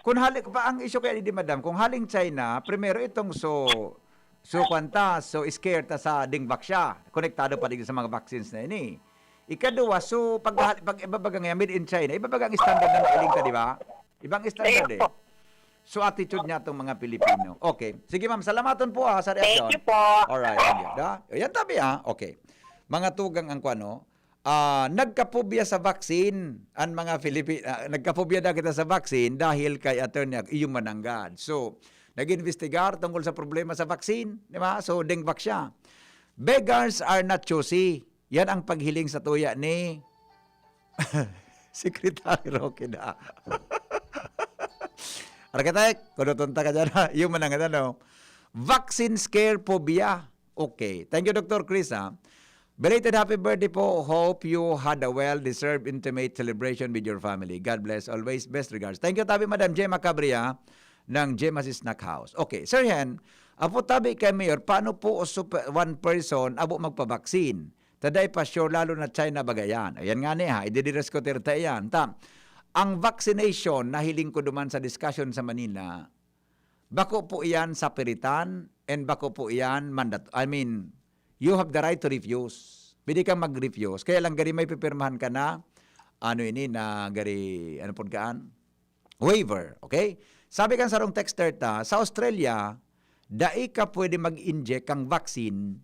Kung hali-, pa, ang issue kaya di, madam, kung haling China, primero itong so, so kwan ta, so scare ta sa ding vaksya. Konektado pa din sa mga vaccines na ini. Ikaduwa, so pag, pag ibabaga ngayon, made in China, ibabaga ang standard na nailing ka, di ba? Ibang standard Ayun eh. po. So attitude niya itong mga Pilipino. Okay. Sige ma'am, salamaton po ha, sa Thank reaksyon. you po. Alright, thank you. Da? Yan tabi ha. Okay. Mga tugang ang kwano, ah, nagkapobya sa vaccine ang mga Filipi-, ah, nagkapobya na kita sa vaccine dahil kay Attorney Ak-, iyong mananggad. So, nag-investigar tungkol sa problema sa vaccine, di ba? So, deng vaksya. Beggars are not choosy. Yan ang paghiling sa tuya ni Secretary Roque da. Arkitek, kuduton ta ka dyan, ha? Yung mananggad, ano? Vaccine scare phobia. Okay. Thank you, Doctor Chris, ha? Belated happy birthday po. Hope you had a well-deserved intimate celebration with your family. God bless always. Best regards. Thank you, tabi, Madam Gemma Cabria ng Gemma's Snack House. Okay, Sir Hen, apo tabi kay Mayor, paano po o super, one person abo magpa-vaccine? Ta dai pa sure, lalo na China, bagayan. Ayan nga ni ha, ididiscutir ta iyan. Ta, ang vaccination, nahiling ko duman sa discussion sa Manila, bako po iyan sapiritan and bako po iyan mandat-, I mean, you have the right to refuse. Pwede kang mag-refuse. Kaya lang gari may pipirmahan ka na, ano ini, na gari, ano po kaan? Waiver. Okay? Sabi kan sarong texter ta, sa Australia, dai ka pwede mag-inject kang vaccine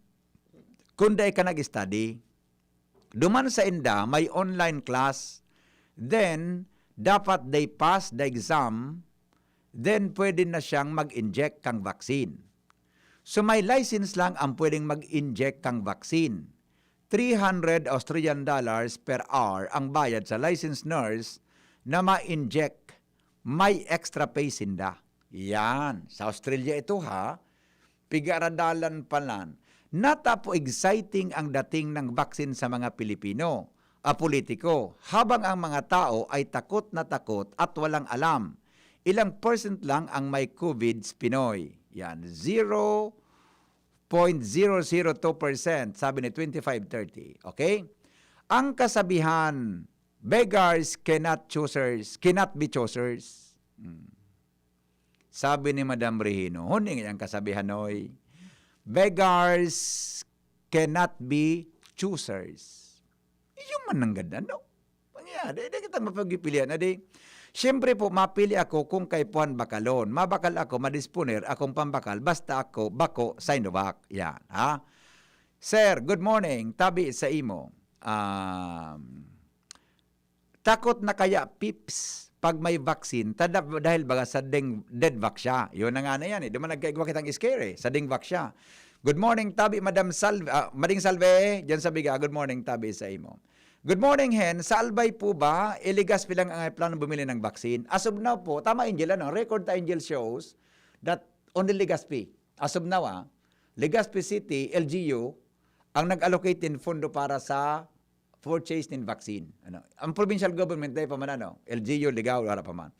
kung dai ka nag-study. Duman sa inda, may online class. Then, dapat they pass the exam. Then, pwede na siyang mag-inject kang vaccine. So, may license lang ang pwedeng mag-inject kang vaccine. Three hundred Australian dollars per hour ang bayad sa licensed nurse na ma-inject. May extra pay sinda. Yan. Sa Australia ito, ha? Pigaradalan pa lan. Natapo exciting ang dating ng vaccine sa mga Pilipino, a politiko, habang ang mga tao ay takot na takot at walang alam. Ilang percent lang ang may COVID sa Pinoy. Yan, zero point zero zero two percent, sabi ni twenty-five thirty. Okay? Ang kasabihan, "Beggars cannot choosers, cannot be choosers." Hmm. Sabi ni Madam Regino, "Huning ang kasabihan, oy. Beggars cannot be choosers." Iyo man nanggad, ano? Mangyari, di kita mapagpipilian, adi. Siyempre po, mapili ako kung kaipuhan bakalon. Mabakal ako, madisponer akong pambakal, basta ako bako Sinovac. Yan, ha? Sir, good morning. Tabi sa imo. Um, takot na kaya, Pips, pag may vaccine, tada, dahil baga sa deng, dead vac siya. Yun na nga na yan eh. Di man nagkaigwa kitang scare eh, sa deng vac siya. Good morning, Tabi, Madam Salve, ah, Mading Salve, dyan sa Biga. Good morning, Tabi, sa imo. Good morning, Hen. Sa Albay po ba, Legazpi lang ang plano bumili ng vaccine? As of now po, tama, Angel, ano? Record ta, Angel, shows that only Legazpi. As of now, ah, Legazpi City, L G U, ang nag-allocate nin pondo para sa purchase nin vaccine. Ano? Ang provincial government, dahil pa man, ano? L G U, Ligao, wala pa man.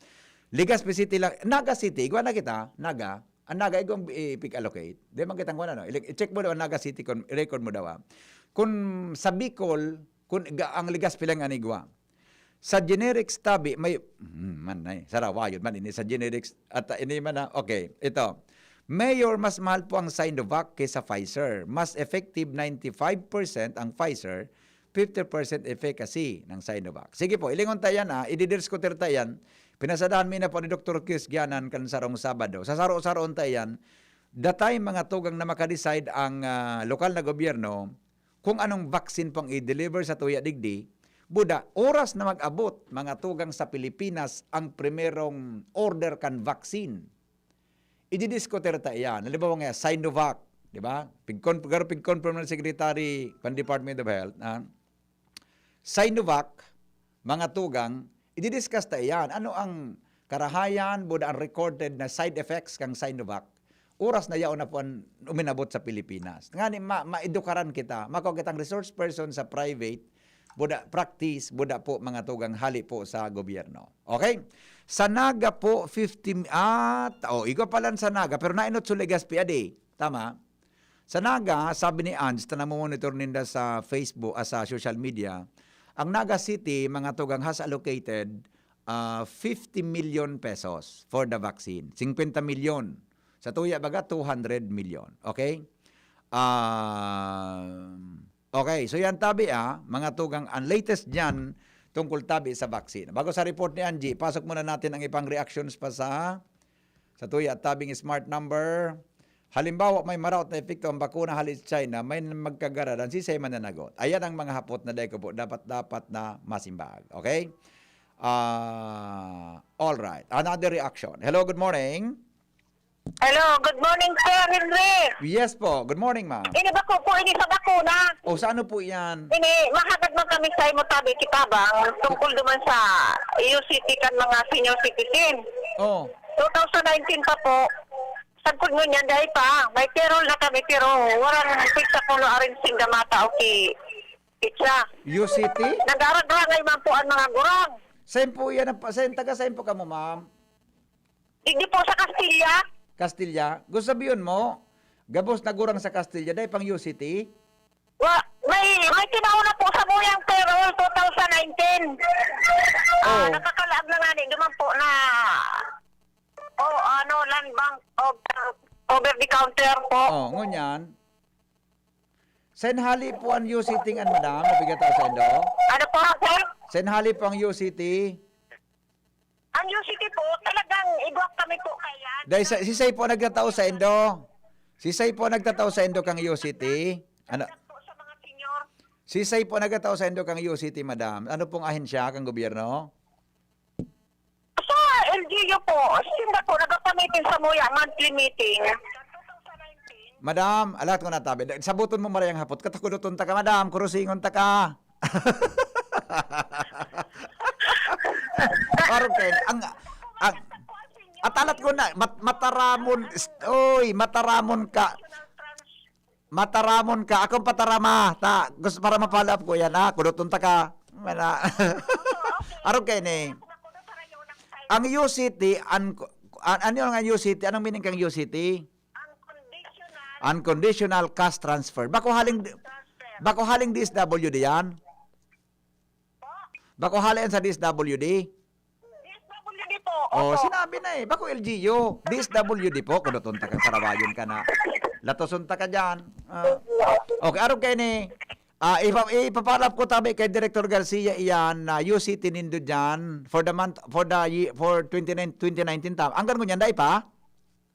Legazpi City lang, Naga City, igwa na kita, Naga, ang Naga, igwang i-pick allocate. Di man kitang kuwan, ano? I-check mo daw ang Naga City, kung i-record mo daw, ah. Kung sa Bicol, kung ga-, ang Legazpi lang ang igwa. Sa generics, Tabi, may, hmm, man, ay, sarawayod man, ini sa generics, at, ah, ini man, ah, okay, ito. Mayor, mas mahal po ang Sinovac kaysa Pfizer. Mas effective, ninety-five percent ang Pfizer, fifty percent efficacy ng Sinovac. Sige po, ilingon ta yan, ah, ididiscutir ta yan. Pinasadahan mi na po ni Doktor Chris Gianan kan sarong Sabado. Sa saro-saroon ta yan, datay mga tugang na makadecide ang, ah, lokal na gobyerno kung anong vaccine pong i-deliver sa tuya digdi, buda, oras na mag-abot, mga tugang, sa Pilipinas ang primerong order kan vaccine, ididiskutir ta iyan. Halimbawa nga, Sinovac, di ba? Pigkon-, pero pig-confirm ng Secretary kan Department of Health, ah, Sinovac, mga tugang, ididiscuss ta iyan. Ano ang karahayan, buda ang recorded na side effects kan Sinovac? Oras na yaon na po an uminabot sa Pilipinas. Ngani, ma-, maedukaran kita, makua kitang resource person sa private, buda practice, buda po, mga tugang, hali po sa gobyerno. Okay? Sa Naga po, fifty, ah, ta-, oh, igwa pala sa Naga, pero nainot sa Legazpi adi. Tama? Sa Naga, sabi ni Ange, ta namomonitor ninda sa Facebook, ah, sa social media, ang Naga City, mga tugang, has allocated, ah, fifty million pesos for the vaccine. Singkwenta milyon. Sa tuya, baga, two hundred million. Okay? Ah, okay, so yan tabi, ah, mga tugang, ang latest dyan tungkol tabi sa vaccine. Bago sa report ni Angie, pasok muna natin ang ipang reactions pa sa, sa tuya at tabing smart number. Halimbawa, may maraot na epekto ang bakuna hali sa China, may magkagaradan, si Sema na nagot. Ayan ang mga hapot na dai ko po dapat, dapat na masimbag. Okay? Ah, all right. Another reaction. Hello, good morning. Hello, good morning, Sir Henry. Yes po. Good morning, ma'am. Ini bako po, ini sa bakuna. O, sa ano po yan? Ini, mahagad man kami sa imo tabi, kitabang, tungkol duman sa U C T kan mga senior citizen. Oh. Two thousand nineteen pa po, sagkod ngunyan, dai pa. May payroll na kami, pero walang pizza kuno aring sinda mata o ki pizza. U C T? Nag-aaragrangay man po ang mga gurang. Saan po yan ang pa-, saan, taga saan po kamo, ma'am? Digdi po sa Castilla. Castilla? Gusto sabihin mo, gabos na gurang sa Castilla, dai pang U C T? Wa-, may, may tinaw na po sa muyang payroll, two thousand nineteen. Ah, Oh. Nakakalaag na nga ni, duman po na, oh, ano, Land Bank, over, over the counter po. Oh, ngunyan. Saan hali po ang U C T ngan, madam? Mabigat ako sa indo. Ano po, sir? Saan hali po ang U C T? Ang U C T po, talagang igwak kami po kaya. Dahil sa, si Say po nagtatao sa indo. Si Say po nagtatao sa indo kang U C T. Ano? Po sa mga senior. Si Say po nagtatao sa indo kang U C T, madam. Ano pong ahensya kang gobyerno? Sa L G U po, sinda po nagapamitin sa muya, monthly meeting. Madam, alat ko na tabi. Da-, sabuton mo marayang hapot. Katakudoton ta ka, madam. Kurusingon ta ka. Arog kayo. Ang, ang, at alat ko na, mat-, mataramon, ist-, oy, mataramon ka. Mataramon ka. Akong patarama. Ta, gusto para ma-follow up ko yan, ha? Kudoton ta ka. Mana. Arog kayo ni. Ang U C T, an-, an-, ano yung ang U C T? Anong meaning kang U C T? Unconditional cash transfer. Bako haling, bako haling D S W D yan? Bako hali yan sa D S W D? D S W D po. Oh, opo. Sinabi na eh. Bako L G U. D S W D po. Kudoton ta ka, sarawayon ka na. Latoson ta ka dyan. Ah. Okay, arog kayo ni, ah, ipa-, ipapalap ko tabi kay Director Garcia iyan na U C T nindo dyan for the month, for the ye-, for twenty-nine, twenty nineteen ta. Hanggang ngunyan, dai pa?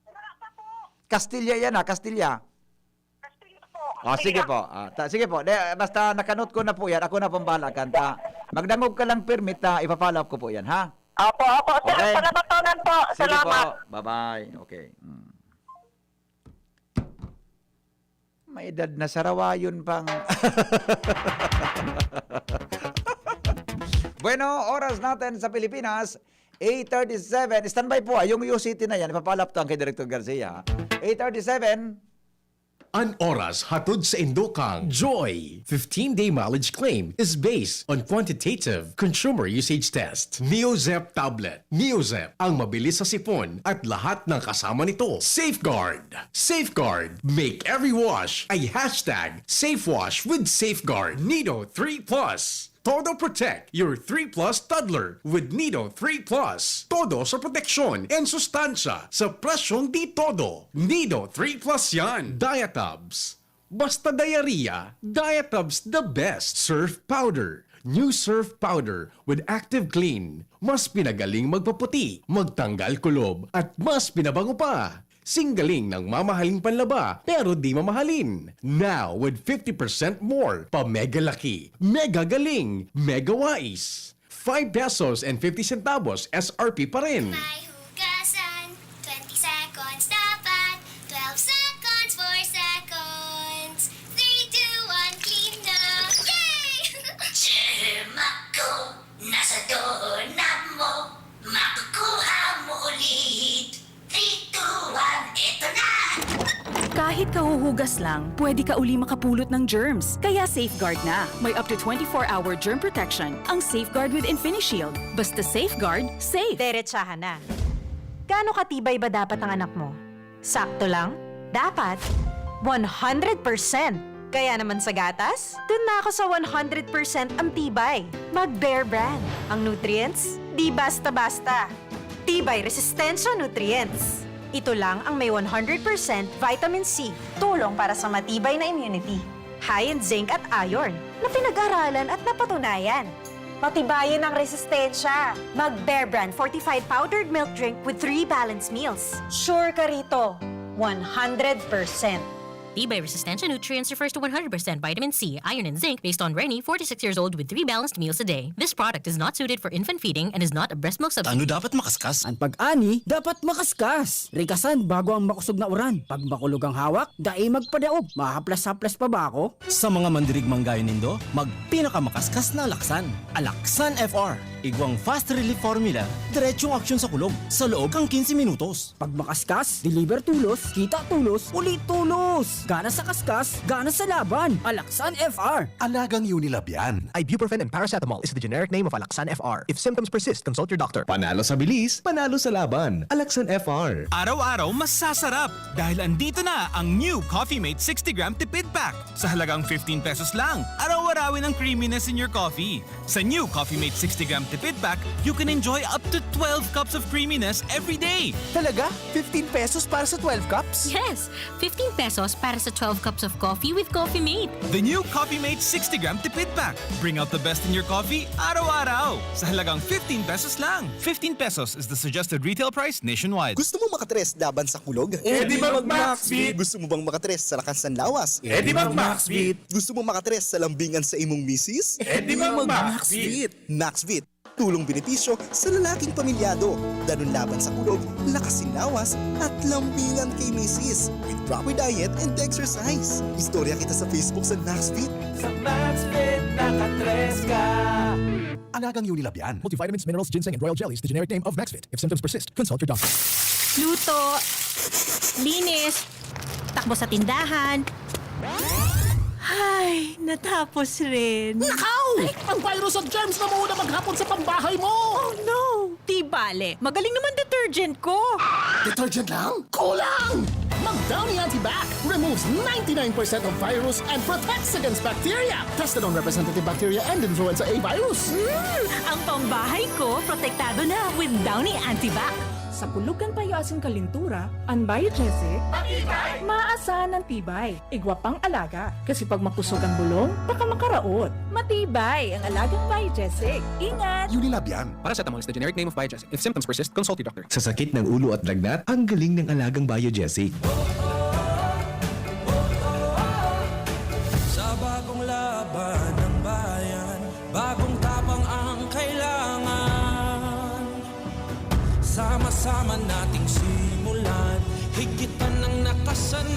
Wala pa po. Kastilya yan, ah, Kastilya. Kastilya po. Oh, sige po. Ah, ta-, sige po. De, basta nakanot ko na po yan. Ako na pong bahala kan ta. Magdangog ka lang, permit, ha. Ipa-follow up ko po yan, ha? Opo, opo, sir. Okay. Salamat po. Sige po. Salamat. Bye-bye. Okay. Mm. May edad na, sarawayon pang. Bueno, oras natin sa Pilipinas, eight thirty-seven. Standby po, ah. Yung U C T na yan, ipapalap to ang kay Director Garcia. Eight thirty-seven. An oras hatod sa indo kang Joy. Fifteen-day mileage claim is based on quantitative consumer usage test. Neozep tablet. Neozep, ang mabilis sa sipon at lahat ng kasama nito. Safeguard. Safeguard. Make every wash a hashtag safe wash with Safeguard. Nido three plus. Todo protect your three plus toddler with Nido three plus. Todo sa proteksyon and sustansya sa presyong di todo. Nido three plus yan. Diatabs. Basta diarrhea, Diatabs the best. Surf powder. New Surf powder with Active Clean. Mas pinagaling magpaputi, magtanggal kulob, at mas pinabango pa. Singgaling ng mamahaling panlaba, pero di mamahalin. Now, with fifty percent more, pa-mega laki, mega galing, mega wais. Five pesos and fifty centavos S R P pa rin. May hugasan, twenty seconds dapat, twelve seconds, four seconds, three, two, one, clean na! Yay! Germ ako, nasa doorknob mo, makukuha mo ulit. Three, two, one, eto na! Kahit kahuhugas lang, pwede ka uli makapulot ng germs. Kaya Safeguard na. May up to twenty-four hour germ protection ang Safeguard with InfiniShield. Basta Safeguard, safe. Derechahan na. Gaano katibay ba dapat ang anak mo? Sakto lang? Dapat one hundred percent. Kaya naman sa gatas, dun na ako sa one hundred percent ang tibay. Mag Bear Brand. Ang nutrients, di basta-basta. Tibay Resistensya Nutrients. Ito lang ang may one hundred percent vitamin C, tulong para sa matibay na immunity. High in zinc at iron, na pinag-aralan at napatunayan. Patibayin ang resistensya. Mag Bear Brand fortified powdered milk drink with three balanced meals. Sure ka rito, one hundred percent. Tibay Resistensya Nutrients refers to one hundred percent vitamin C, iron, and zinc based on Reni, forty-six years old, with three balanced meals a day. This product is not suited for infant feeding and is not a breast milk substitute. Tano dapat makaskas? An pag-ani dapat makaskas. Rikasan bago ang makosog na uran. Pag makulog ang hawak, dai magpadaog. Mahaplas-haplas pa ba ako? Sa mga mandirigmang gayo nindo, magpinakamakaskas na alaksan. Alaksan F R. Igwang fast relief formula, diretsong aksyon sa kulog, sa loob kan quince minutos. Pag makaskas, deliver tulos, kita tulos, uli tulos! Gana sa kaskas, gana sa laban! Alaksan F R! Alagang Unilab yan. Ibuprofen and paracetamol is the generic name of Alaxan F R. If symptoms persist, consult your doctor. Panalo sa bilis, panalo sa laban. Alaxan F R. Araw-araw masasarap dahil andito na ang new Coffee Mate sixty gram tipid pack. Sa halagang fifteen pesos lang, araw-arawin ang creaminess in your coffee. Sa new Coffee Mate sixty gram tipid pack, you can enjoy up to twelve cups of creaminess every day. Talaga? Fifteen pesos para sa twelve cups? Yes! Fifteen pesos para sa twelve cups of coffee with Coffee Mate. The new Coffee Mate sixty gram tipid pack. Bring out the best in your coffee araw-araw. Sa halagang fifteen pesos lang. Fifteen pesos is the suggested retail price nationwide. Gusto mo makatres laban sa kulog? Eh, di mag Maxvit. Gusto mo bang makatres sa lakas ng lawas? Eh, di mag Maxvit. Gusto mo makatres sa lambingan sa imong misis? Eh, di mag Maxvit. Maxvit. Tulong benepisyo sa lalaking pamilyado. Danun laban sa kulog, lakas sin lawas, at lambingan kay misis. With proper diet and exercise. Istorya kita sa Facebook sa Maxfit. Sa Maxfit, nakatres ka. Alagang Unilab yan. Multivitamins, minerals, ginseng, and royal jelly is the generic name of Maxfit. If symptoms persist, consult your doctor. Luto, linis, takbo sa tindahan. Ay, natapos rin. Nakaw! Ang virus at germs na muuna maghapon sa pambahay mo! Oh no! Di bale, magaling naman detergent ko. Detergent lang? Kulang! Mag Downy Antibac removes ninety-nine percent of virus and protects against bacteria. Tested on representative bacteria and influenza A virus. Mm, ang pambahay ko protektado na with Downy Antibac. Sa kulog kan payo asin kalintura, an Biogesic, matibay! Maasahan ang tibay. Igwa pang alaga, kasi pag makusog ang bulong, baka makaraot. Matibay ang alagang Biogesic. Ingat! Unilab yan. Paracetamol is the generic name of Biogesic. If symptoms persist, consult your doctor. Sa sakit ng ulo at lagnat, ang galing ng alagang Biogesic. Sa bagong laban ng bayan, bagong tapang ang kailangan. Sama-sama nating simulan, higit pa ng nakasanayan.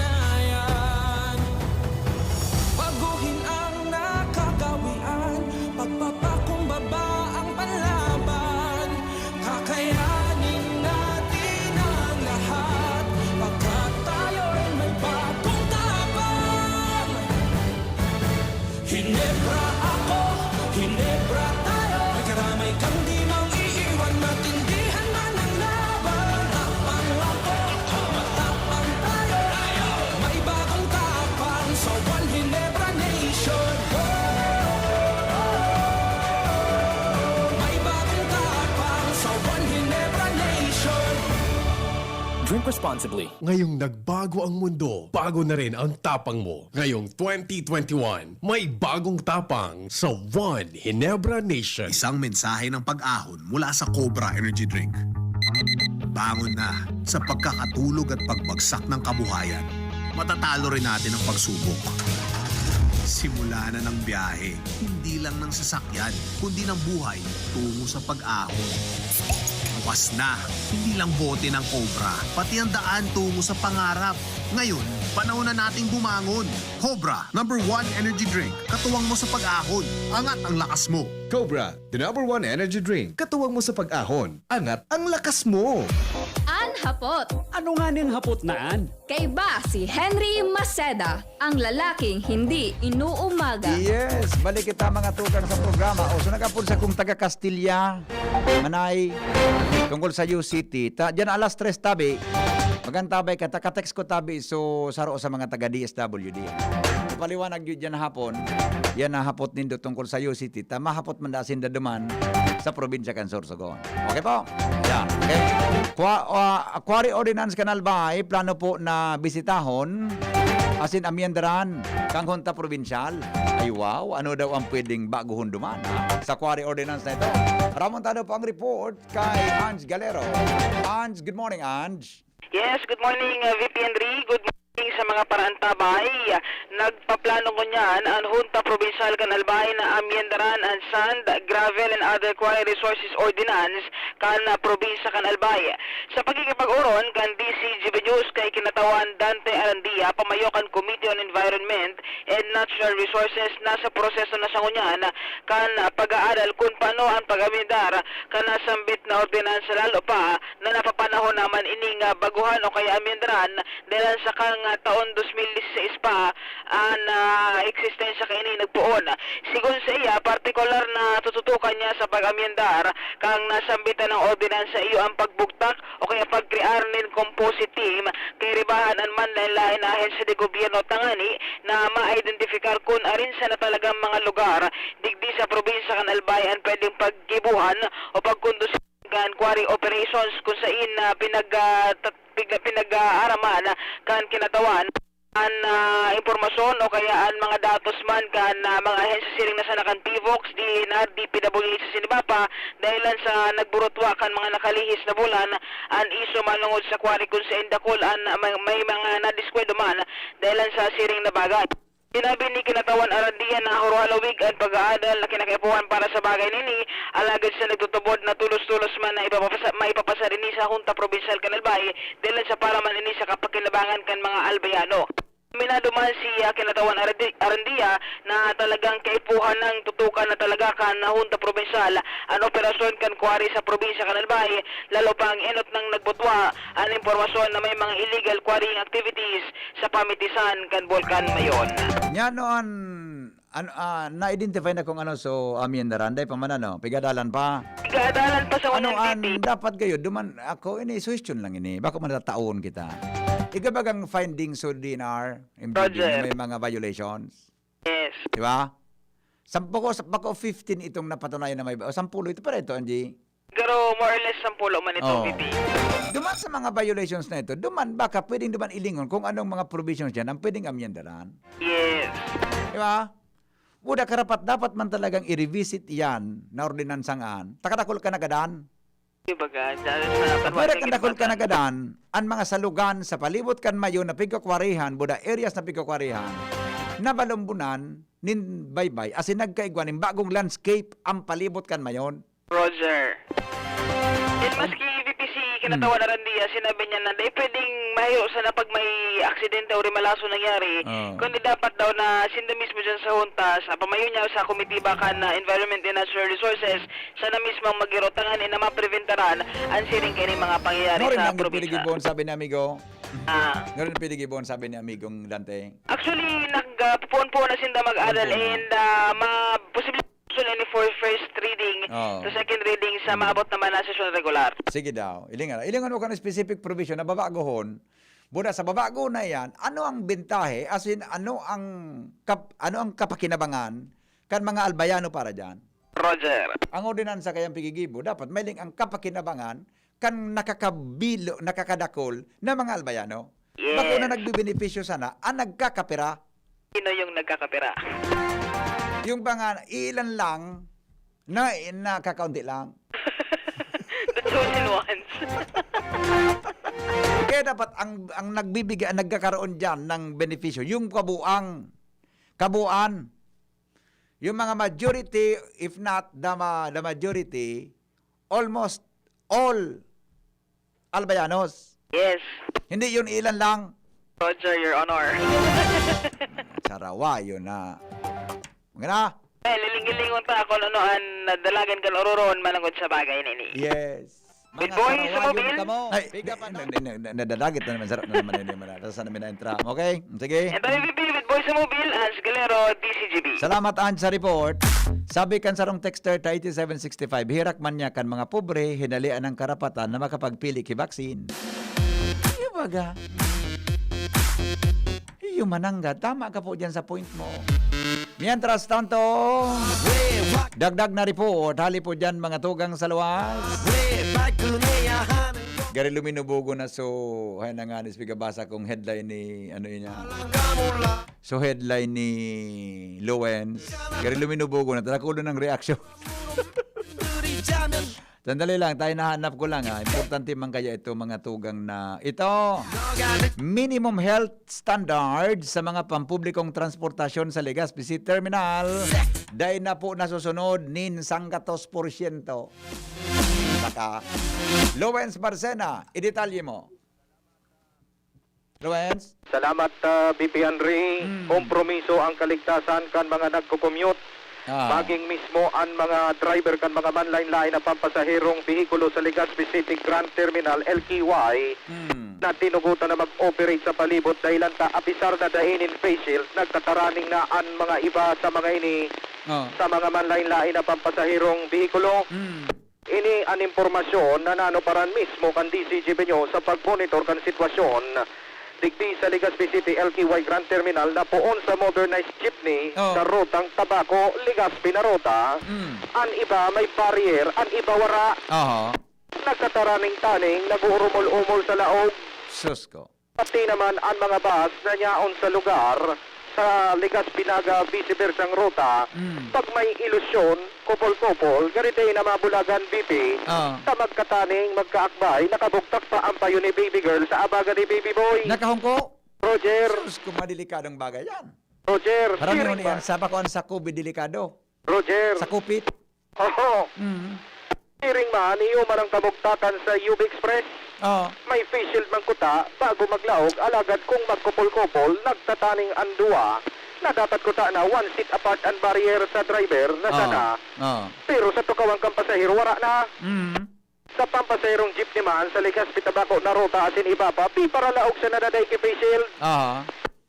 Baguhin ang nakagawian, pagpapakumbaba ang panlaban. Kakayanin natin ang lahat, pagkat tayo'y may bagong tapang. Hinebra ako, Hinebra tayo. May karamay kang di mang iiwan, matindihan man ang laban. Matapang ako, matapang tayo. May bagong tapang sa One Hinebra Nation. May bagong tapang sa One Hinebra Nation. Drink responsibly. Ngayong nagbago ang mundo, bago na rin ang tapang mo. Ngayong twenty twenty-one, may bagong tapang sa One Hinebra Nation. Isang mensahe ng pag-ahon mula sa Cobra Energy Drink. Bangon na sa pagkakatulog at pagbagsak ng kabuhayan. Matatalo rin natin ang pagsubok. Simula na ng biyahe, hindi lang ng sasakyan, kundi ng buhay tungo sa pag-ahon. Bukas na, hindi lang bote ng Cobra, pati ang daan tungo sa pangarap. Ngayon, panahon na nating bumangon. Cobra, number one energy drink. Katuwang mo sa pag-ahon. Angat ang lakas mo. Cobra, the number one energy drink. Katuwang mo sa pag-ahon. Angat ang lakas mo. An hapot. Ano nga ning hapot na an? Kaiba si Henry Maceda, ang lalaking hindi inuumaga. Yes, balik kita mga tukang sa programa. O, so nagapod sa kong taga Castilla, Manay, tungkol sa U C T. Ta, diyan alas tres tabi, magantabay ka, takatext ko tabi, so saro sa mga taga D S W D. Paliwanag yun dyan hapon, yan na hapot nindo tungkol sa U C T. Ta, mahapot man da sinda duman sa probinsya kan Sorsogon. Okay po? Yeah, okay. Kwa, ah, Quarry Ordinance kan Albay, plano po na bisitahon, asin amyendaran, kang Hunta Probinsyal. Ay wow, ano daw ang pwedeng baguhon duman, ha? Sa Quarry Ordinance na ito. Ramon Tado po ang report kay Ange Galero. Ange, good morning, Ange. Yes, good morning, uh, V P Henry. Good morning sa mga paraantabay. Nagpaplano ngunyan an Hunta Probinsyal kan Albay na amyendaran an Sand, Gravel and Other Quarry Resources Ordinance kan, uh, probinsya kan Albay. Sa pakikipag-oron kan D C G B News kay Kinatawan Dante Arandia, pamayo kan Committee on Environment and Natural Resources, nasa proseso na siya ngunyan kan, uh, pag-aaral kun paano ang pag-amyendar kan nasambit na ordinansa, lalo pa na napapanahon naman ining, ah, baguhan o kaya amyendaran dahilan sa kang, ah, taon dos mil diseseis pa an, ah, eksistensya kaini nagpoon. Sigon sa iya, partikular na tututukan niya sa pag-amyendar kang nasambitan ng ordinansa iyo ang pagbugtak o kaya pagkrear nin composite team kay ribahan an manlaen-laen na ahensya de gobyerno tangani na ma-identifikar kun arin sana talagang mga lugar digdi sa probinsya kan Albay an pwedeng paggibohan o pagkondusir kan quarry operations kun sain, ah, pinag, ah, ta-, pig-, pinag-aaraman kan Kinatawan an, ah, impormasyon o kaya an mga datos man kan, ah, mga ahensya siring na sana kan PHIVOLCS, D E N R, D P W H asin iba pa, dahilan sa nagburutwa kan mga nakalihis na bulan an isyu manongod sa quarry kun sain dakul an, ah, may, may mga nadiskwento man dahilan sa siring na bagay. Sinabi ni Kinatawan Arandia na haro-halawig an pag-aadal na kinakaipuhan para sa bagay na ini, alagad siya nagtutubod na tolos-tolos man na ipapasa, maipapasa rini sa Hunta Probinsyal kan Albay, dahil sa para man ini sa kapakinabangan kan mga Albayano. Aminado man si, ah, Kinatawan Arandi-, Arandia na talagang kaipuhan nang tutukan na talaga kan Hunta Probinsyal an operasyon kan quarry sa probinsya kan Albay, lalo pa ang enot nang nagbutwa an impormasyon na may mga illegal quarrying activities sa pamitisan kan Bulkan Mayon. Nya no an, an ah, na-identify na kung ano so amyendaran, dai pa man ano, pigadalan pa. Pigadalan pa sa Ano unang an D P. Dapat gayo duman ako ini, suggestion lang ini, bako man tataon kita. Igabagang findings so D N R, M P D, Roger. May mga violations. Yes. Di ba? Sampo ko, bako fifteen itong napatunayan na may, o sampulo ito pa rin ito, Angie. Pero more or less sampulo man itong Oo. V P. Duman sa mga violations na ito, duman baka pwedeng duman ilingon kung anong mga provisions dyan ang pwedeng amyendaran. Yes. Di ba? Buda karapat dapat man talagang i-revisit yan na ordinansang an. Takadakol ka nagadan. Di ba ka? Dahil sa Pwede kan dakol ka nagadan, ang mga salugan sa palibot kan Mayon na pigkakwarihan, buda areas na pigkakwarihan, nabalumbunan nin baybay, asin nagkaigwa nin bagong landscape ang palibot kan Mayon. Roger. And maski V P C Kinatawan Arandia, sinabi niya na dai pwedeng mahiyo sana pag may aksidente o rimalaso nangyari, Oo. kundi dapat daw na sinda mismo dyan sa hunta, sa pamayo niya sa komitiba kan na Environment and Natural Resources, sana mismo ang mag-iro tanganing na mapreventaran ang siring kaini mga pangyayari Ano rin sa ang probinsya. pinigibon, sabi ni amigo? Ah. Ano rin pinigibon, sabi ni amigong Dante? Actually, nagpupuon-puon na sinda mag-adal Pupuon na. And ah, ma posible soon ini for first reading Oo. to second reading sa maabot naman na sesyon regular. Sige daw. Ilingan. Ilingan mo kan specific provision na babagohon. Buda sa babago na yan, ano ang bentahe? As in, ano ang kap, ano ang kapakinabangan kan mga Albayano para dyan? Roger. Ang ordinansa kayang pigigibo, dapat may ling ang kapakinabangan kan nakakabilo, nakakadakol na mga Albayano. Yes. Bako na nagbibenepisyo sana ang nagkakapira. Sino yung nagkakapira? Yung mga ilan lang na nakakaunti lang. That's All in once. Kaya dapat ang, ang nagbibigay, ang nagkakaroon diyan ng benepisyo, yung kabuang, kabuuan, yung mga majority, if not the ma-, the majority, almost all Albayanos. Yes. Hindi yun ilan lang. Roger, Your Honor. Sarawa yun na. Mga na. Eh, liling-ilingon ta kung ano ang nadalagan kan ororon manangod sa bagay na ini. Yes. With Mga boy, sarawayon sumobil. Kamo. Ay, Pick up, na, ano? na, na, na, nadadagit na naman, sarap na naman yun, yung mga, saan namin na-entra? Okay? Sige. And I repeat, with boy, sumobil, Hans Galero, D C G B. Salamat, Hans, sa report. Sabi kan sarong texter ta eighty-seven sixty-five, "Hirak man niya kan mga pobre, hinalian ang karapatan na makapagpili ki vaccine." Yung baga. Iyo mananggad, tama ka po dyan sa point mo. Mientras tanto, dagdag na report, hali po dyan mga tugang sa luwas. Gari luminubugo na so, hay na nga, nis pigabasa kong headline ni, ano yun yan? So headline ni Lowens, gari luminubugo na, talakulo ng reaksyon. Sandali lang, tayo nahanap ko lang, ha. Importante man kaya ito, mga tugang na ito. Minimum health standard sa mga pampublikong transportasyon sa Legazpi City Terminal. Dai na po nasusunod nin sanggatos porsyento. Saka, Lawrence Marcena, idetalye mo. Lawrence? Salamat, ah, B P Henry. Mm. Kompromiso ang kaligtasan kan mga nagko-commute. Ah. Maging mismo an mga driver kan mga manlain-lain na pampasaherong behikulo sa Legazpi City Grand Terminal, L K Y, Mm. na tinugutan na mag-operate sa palibot dahilan ta apisar na dai nin face shield, nagtataraning na an mga iba sa mga ini Oh. sa mga manlain-lain na pampasaherong behikulo. Mm. Ini an impormasyon na nanuparan mismo kan D C G B News sa pagmonitor kan sitwasyon digdi sa Legazpi City L K Y Grand Terminal na poon sa modernized jeepney Oo. sa rutang Tabaco, Legazpi na ruta. Mm. An iba may barrier, an iba wara. Aha. Nagtataraning-taning, nag-uurumol-umol sa laog. Sus ko. Pati naman an mga bus na nyaon sa lugar, sa Legazpi Naga, vice versang ruta, Mm. pag may ilusyon, kupol-kupol, gari dai na mabulagan, B P, Ah. ta magkataning, magkaakbay, nakabugtak pa an payo ni baby girl sa abaga ni baby boy. Nakahungko? Roger. Sus, kung madelikadong bagay yan. Roger, Harami siring ko niyan, ba? Sa bakuan sa COVID, delikado. Roger. Sa kupit. Oo. Mm. Siring man, iyo man ang kabugtakan sa U B Express. Oo. May face shield man kuta bago maglaog, alagad kung magkupol-kupol, nagtataning an duwa, na dapat kuta na one seat apart an barrier sa driver na Oo. sana. Oo. Pero sa tukawan kan pasahero, wara na. Mm. Sa pampasaherong jeepney man, sa Legazpi Tabaco na ruta asin iba pa, piparalaog sana na dai ki face shield. Oo.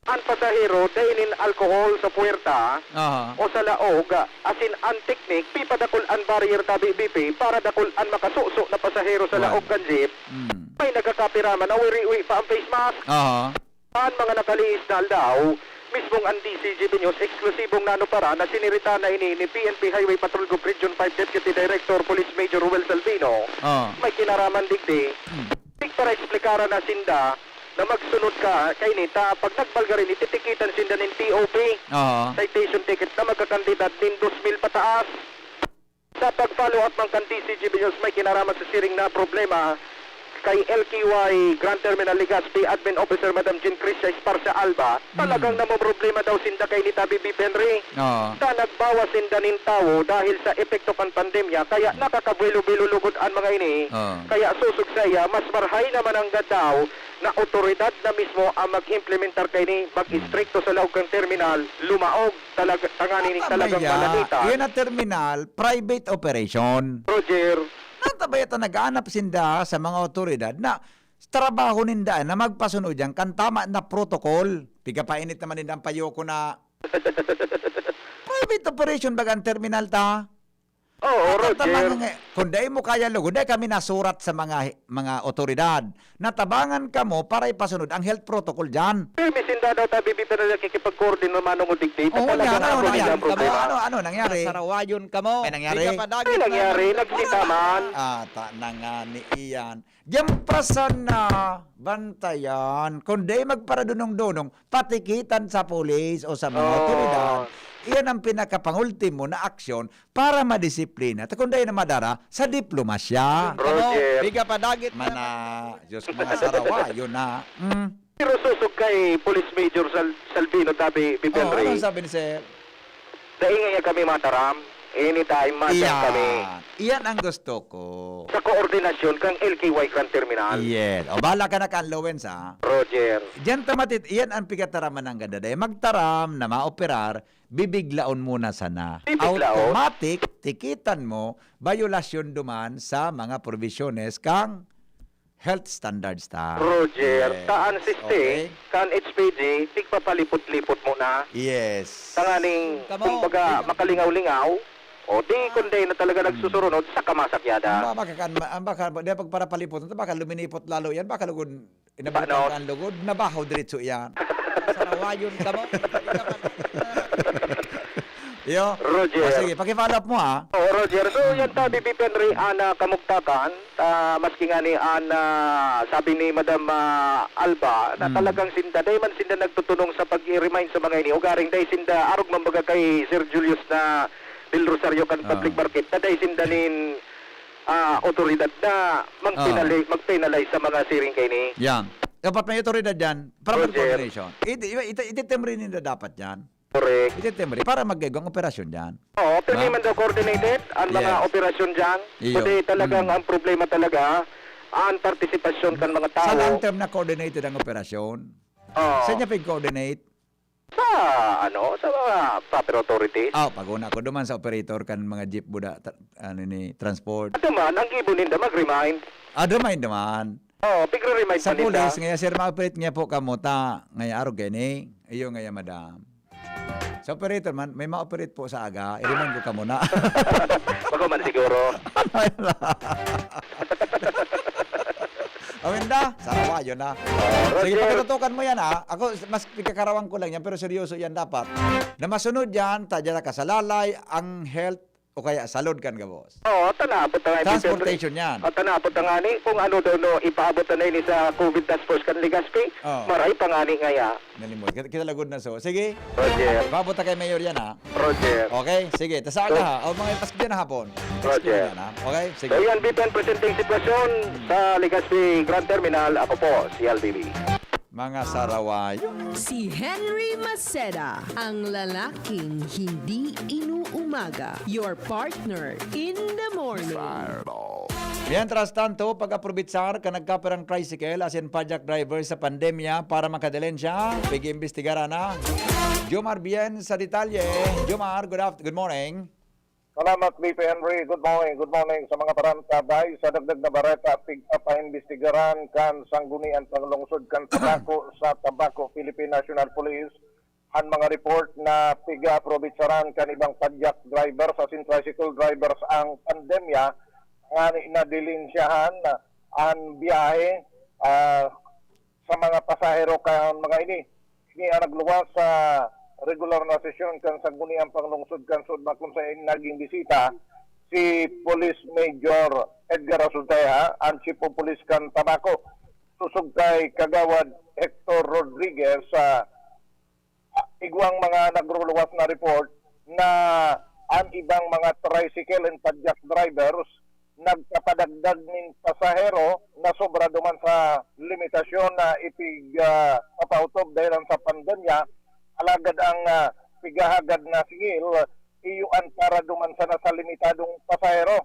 An pasahero, dai nin alcohol sa puwerta Aha. o sa laog, asin an teknik, pipadakul an barrier tabi, B P, para dakul an makasuso na pasahero sa Wan. laog kan jeep. Mm. May nagkakapira man na wiri-wi pa ang face mask. Aha. An mga nakaliis na aldaw, mismong an D C G B News eksklusibong nanuparan na sinirita na ini ni P N P Highway Patrol Group Region five Deputy Director Police Major Ruel Salvino. Ah. May kinaraman digdi. Hmm. Tigparaeksplikaran na sinda na magsunod ka kaini ta pag nagbalga rin, ititikitan sinda nin T O P, Oo. citation ticket, na magkakantidad nin dos mil pataas. Sa pag-follow up man kan D C G B News, may kinaraman sa siring na problema kay L K Y Grand Terminal Legazpi Admin Officer Madam Jean Crisia Esparza Alba, talagang Hmm. namomroblema daw sinda kaini tabi, B P Henry. Oo. Ta nagbawas sinda nin tawo dahil sa epekto kan pandemya, kaya nakakabuelo-buelo lugod an mga ini. Oo. Kaya sosog saiya, mas marahay na mananggad daw na otoridad na mismo ang mag-implementar kaini, mag-istrikto sa laog kan terminal, lumaog talaga, tanganing Tama talagang yan. Malamitan. Yan ang terminal, private operation. Roger. Natabaya ta naghanap sinda sa mga otoridad na trabaho ninda na magpasunod yan kan tama na protocol. Pigapainit naman ninda ang payoko na private operation baga ang terminal ta. Oo, At ang Roger. tamang nga, kung dai mo kaya lugod, dai kami nasurat sa mga, mga otoridad. Natabangan kamo para ipasunod ang health protocol dyan. Pero may sinda daw tabi, Bibi, pero nakikipag-coordinate manungod digdi. Oo, Talaga yan, na ano ako nangyari? nila ang problema. Ano, ano nangyari? Sarawayon kamo. May nangyari? Di ka pa dagit May nangyari, na- nagsita man. Ata na nga ni Ian. Diyan pa sana bantayan. Kung di magparadunong-dunong, patikitan sa pulis o sa mga Oo. otoridad. Iyan ang pinakapangultimo na aksyon para madisiplina. Ta kung dai na madara sa diplomasya. Roger. Piga pa dagit na Mana, naman. Diyos ko, mga sarawa, yun na. Mm. Pero susog kay Police Major Sal-, Salvino, sabi, Bibi Oh, Henry. Anong sabi ni Sir? Dai ngaya kami mataram. Anytime, mataram kami. Iyan. Iyan ang gusto ko. Sa koordinasyon kang L K Y Grand Terminal. Yes. O, bala ka na ka allowance, ha? Roger. Diyan ta matit-, iyan ang pigataraman ng ganda. Dahil magtaram na maoperar, bibiglaon muna sana. Bibiglaon? Automatic, tikitan mo, bayolasyon duman sa mga provisiones kang health standards ta. Roger, Yes. ta an siste, Okay. kan H P G, tigpapalipot-lipot mo na. Yes. Tanganing, Tama, kumbaga, okay. makalingaw-lingaw, o di, Ah. kundi na talaga nagsusurunod sa kamasakyada. Ang ba-, baka kan-, ang baka, di pagparapalipot, baka luminipot lalo yan, baka lugod, inabot Paano? ang lugod, nabaho diretso yan. Sarawayon ka mo. Iyo. Roger. O, sige, paki-follow up mo, ha. Oo, Roger. So, Mm, yan ta, mm. Bibi Henry, ana kamugtakan. Ah, maski nga ni an, ah, sabi ni Madam, ah, Alba, na Mm. talagang sinda, dai man sinda nagtutunong sa pag-i-remind sa mga ini. Ugaring dai sinda, arog man baga kay Sir Julius na Del Rosario kan Ah. Public Market, na dai sinda nin, ah, otoridad na magpenali-, Ah. magpenalize sa mga siring kaini. Yan. Dapat may otoridad yan. Proper Roger. coordination. Iti-, iti-, ititimbre ninda dapat yan. Correct. Ititimbre para magkaigwang operasyon dyan. Oo, pero Ba? di man daw coordinated ang mga Yes. operasyon dyan. Iyo. Kundi talagang Mm. ang problema talaga, ang partisipasyon kan mga tao. Sa long term na coordinated ang operasyon. Oo. Saan niya pag-coordinate? Sa, ano, sa mga proper authorities. Ah, pag-una ko duman sa operator kan mga jeep buda, tra-, ano ni, transport. Ato man, ang gibo ninda mag-remind. Ah, duman, duman. Oo, pigre-remind Sa pa ninda. Police, ngaya, "Sir, ma-operate nga po kamo ta." Ngaya, "Arog gani." Iyo ngaya, madam. Sa operator man, "May ma-operate po sa aga. I-remind ko kamo na." Bako man siguro. Amin na. Sarawa, yun na. Sige, Roger. pakitutukan mo yan, ha? Ako, mas pagkakarawan ko lang yan, pero seryoso yan dapat. Na masunod yan, ta dyan nakasalalay ang health o kaya salud kan gabos. Oo, ta naabot na nga, Transportation yan. O, ta naabot na nga ni, kung ano daw, no, ipaabot na ini sa COVID task force kan Legazpi, Oo. maray pa nga ni ngaya. Nalimot. Kita, kita lagod na so. Sige. Roger. Ipaabot na kay Mayor yan, ha? Roger. Okay, sige. Ta sa aga, So, ha? O, mga ipas dyan na hapon. Roger. Yan, ha? Okay, sige. So, yan, Bibi Henry, presenteng sitwasyon Hmm. sa Legazpi Grand Terminal. Ako po, si L B B. Mga sarawayo. Si Henry Maceda, ang lalaking hindi inuumaga. Your partner in the morning. Mientras tanto, pag-aprobitsar kan nagkapirang tricycle asin padyak driver sa pandemya para makadilensya, pig-iimbestigaran na. Jomar Bien sa detalye. Jomar, good aft-, good morning. Salamat, Bibi Henry. Good morning. Good morning sa mga parantabay. Sa dagdag na bareta, pigpapaimbestigaran kan Sanggunian Panglungsod kan Tabaco sa Tabaco Philippine National Police an mga report na piga-aprobitsaran kan ibang padyak drivers asin tricycle drivers ang pandemya, ngani na dilensyahan an biyahe, ah, sa mga pasahero kan mga ini. Ini ang nagluwas sa regular na sesyon kan Sangguniang Panglungsod kan SODMA, kun saen naging bisita si Police Major Edgar Asunteha, ang Chief of Police kan Tabaco, sosog kay Kagawad Hector Rodriguez. Sa igwang mga nagruluwas na report na an ibang mga tricycle and padyak drivers nagpapadagdag nin pasahero na sobra duman sa limitasyon na ipig, ah, papautob dahelan sa pandemya, alagad ang, ah, pighahagad na singil, iyo an para duman sana sa limitadong pasahero.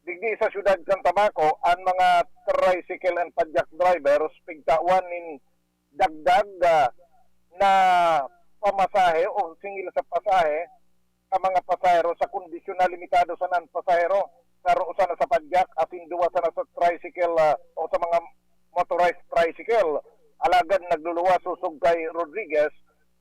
Digdi sa siyudad kan Tabaco, an mga tricycle and padyak drivers pigtawan nin dagdag, ah, na pamasahe o singil sa pasahe sa mga pasahero sa kondisyon na limitado sana an pasahero. Saro sana sa padyak asin duwa sana sa tricycle, ah, o sa mga motorized tricycle. Alagad nagluluwas sosog kay Rodriguez,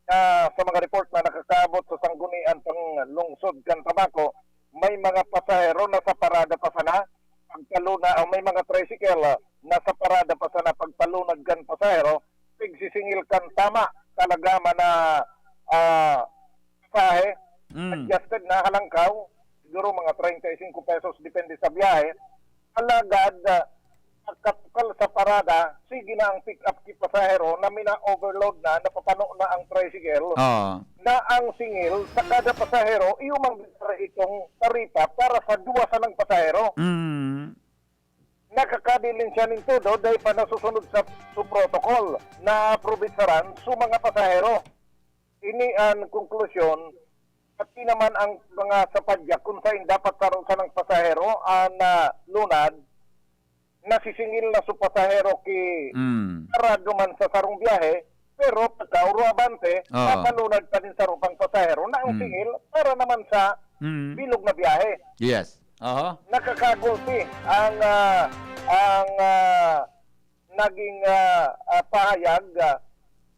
ah, sa mga report na nakakaabot sa Sanggunian Panglungsod kan Tabaco, may mga pasahero na sa parada pa sana pagpaluna, o may mga tricycle, ah, na sa parada pa sana pagpalunag kan pasahero, pigsisingil kan tama talaga man na, ah, pasahe, Mm. adjusted na halangkaw, siguro mga treinta y cinco pesos depende sa biyahe. Alagad, ah, pagkatukal sa parada, sige na ang pick-up ki pasahero na mina-overload na, napapano na ang tricycle, Oo. na ang singil sa kada pasahero, iyo mang itong taripa para sa duwa sanang pasahero. Mm. Nakakadilin siya nin todo dahil pa nasusunod sa, sa protocol na aprobitsaran sa mga pasahero. Ini an konklusyon, pati naman ang mga sapadya kung sain dapat saro sanang pasahero an, ah, lunad, nasisingil na su pasahero ki Mm. para duman sa sarong biyahe, pero pagka oro abante, Oo. papalunad pa nin saro pang pasahero na ang Mm. singil para naman sa Mm. bilog na biyahe. Yes. Aha. Nakakagulpi ang, ah, ang, ah, naging, ah, ah, pahayag, ah,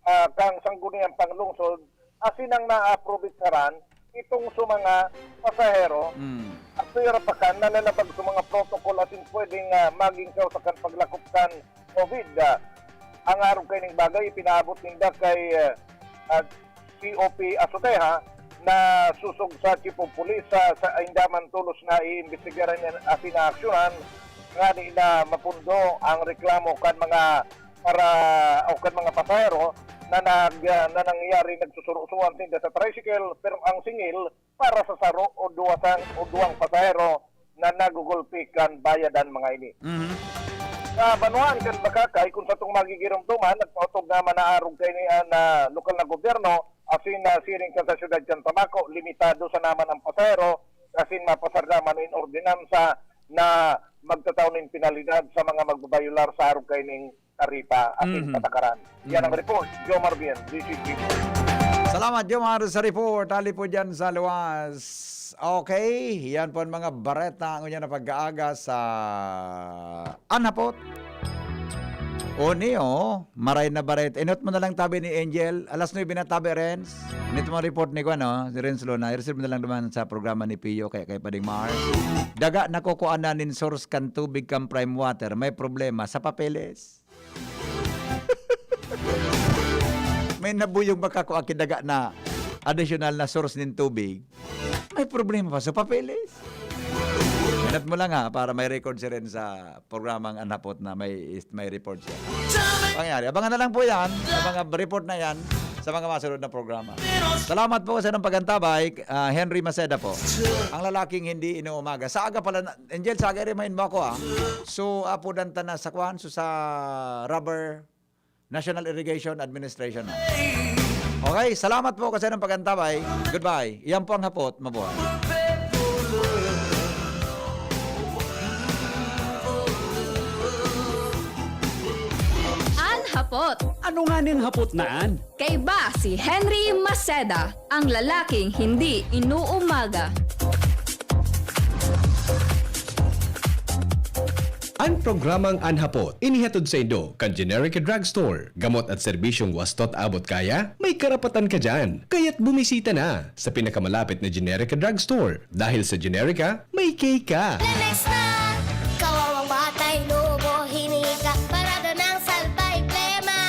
ah, kang Sangguniang Panglungsod, asin ang naaprobitsaran itong sa mga pasahero Mm. at piyarapakan na nanabag sa mga protocol asin pwedeng, ah, maging kausa kan paglakop kan COVID. Ah, ang arog kaining bagay, ipinaabot ninda kay, ah, ah, C O P Azoteja na susog sa Chief of Police sa, sa inda man tolos na iimbestigaran asin aaksyonan ngani na mapundo ang reklamo kan mga para o kan mga pasahero na nag-, na nangyayari nagsusuro-suroan sinda sa tricycle, pero ang singil para sa saro o duwa sang, o duwang pasahero na nagugulpi kan bayadan mga ini. Mhm. Sa banwaan kan Bacacay, kung satong magigiromdoman, nagpautog na manaarog kaini an, ah, lokal na gobyerno, asin na siring kan sa siyudad kan Tabaco, limitado sana man ang pasahero, asin mapasar na man in ordinansa na magtatao nin penalidad sa mga magbabayular sa arog kaining taripa asin Mhm. patakaran. Yan ang Mhm. report. Jomar Bien, D C G. Salamat, Jomar, sa report. Hali po dyan sa luwas. Okay, yan po ang mga bareta ngunyan na pag-aaga sa Anhapot. O, Neo, maray na bareta. Inot mo na lang tabi ni Angel. Alas nuebe na tabi, Renz. Inot mo ang report ni Kwan, no? Si Renz Luna. I-receive mo na lang naman sa programa ni Pio, kaya kay Pading Mar. Daga nakukuha na nin source kan tubig kan prime water. May problema sa papeles. May nabuyong makakua ki daga na additional na source nin tubig. May problema pa sa papeles. Inot mo lang ha, para may record siya rin sa programang Anhapot na may, may report siya. Pangyari, abangan na lang po yan, sa mga report na yan, sa mga masunod na programa. Salamat po sa inyong pag-antabay, ah, Henry Maceda po. Ang lalaking hindi inuumaga. Sa aga pala, na, Angel, sa aga remind mo ako, ah. So, apo dan ta na sa kwan, so sa rubber, National Irrigation Administration na. Okay, salamat po kasi ng pag-antabay. Goodbye. Iyan po ang Hapot. Mabuhay. An Hapot. Ano nga ning hapot na an? Kaiba si Henry Maceda, ang lalaking hindi inuumaga. An programang An Hapot, inihatod saindo kan Generica Drugstore. Gamot at serbisyong wastot abot kaya, may karapatan ka diyan. Kaya't bumisita na sa pinakamalapit na Generica Drugstore. Dahil sa Generica, may K ka. Lemex na! Kawawang batay, lobo, hiningi ka. Parada ng salbay, plema.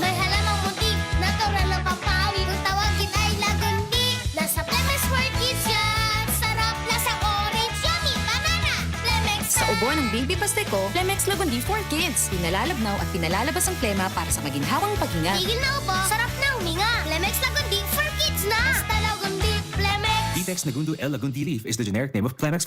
May halamang muntik, natural na pampawi. Kung tawagin ay lagundi. Nasa Plemex for Kids yan. Sarap, lasang orange, yummy, banana. Plemex Sa na! ubo ng baby pasteko, Plemex Lagundi for Kids. Pinalalabnaw at pinalalabas ang plema para sa maginhawang paghinga. Tigil na ubo, sarap na huminga. Plemex Lagundi for Kids na! Basta Lagundi, Plemex! Vitex Nagundo L Lagundi Leaf is the generic name of Plemex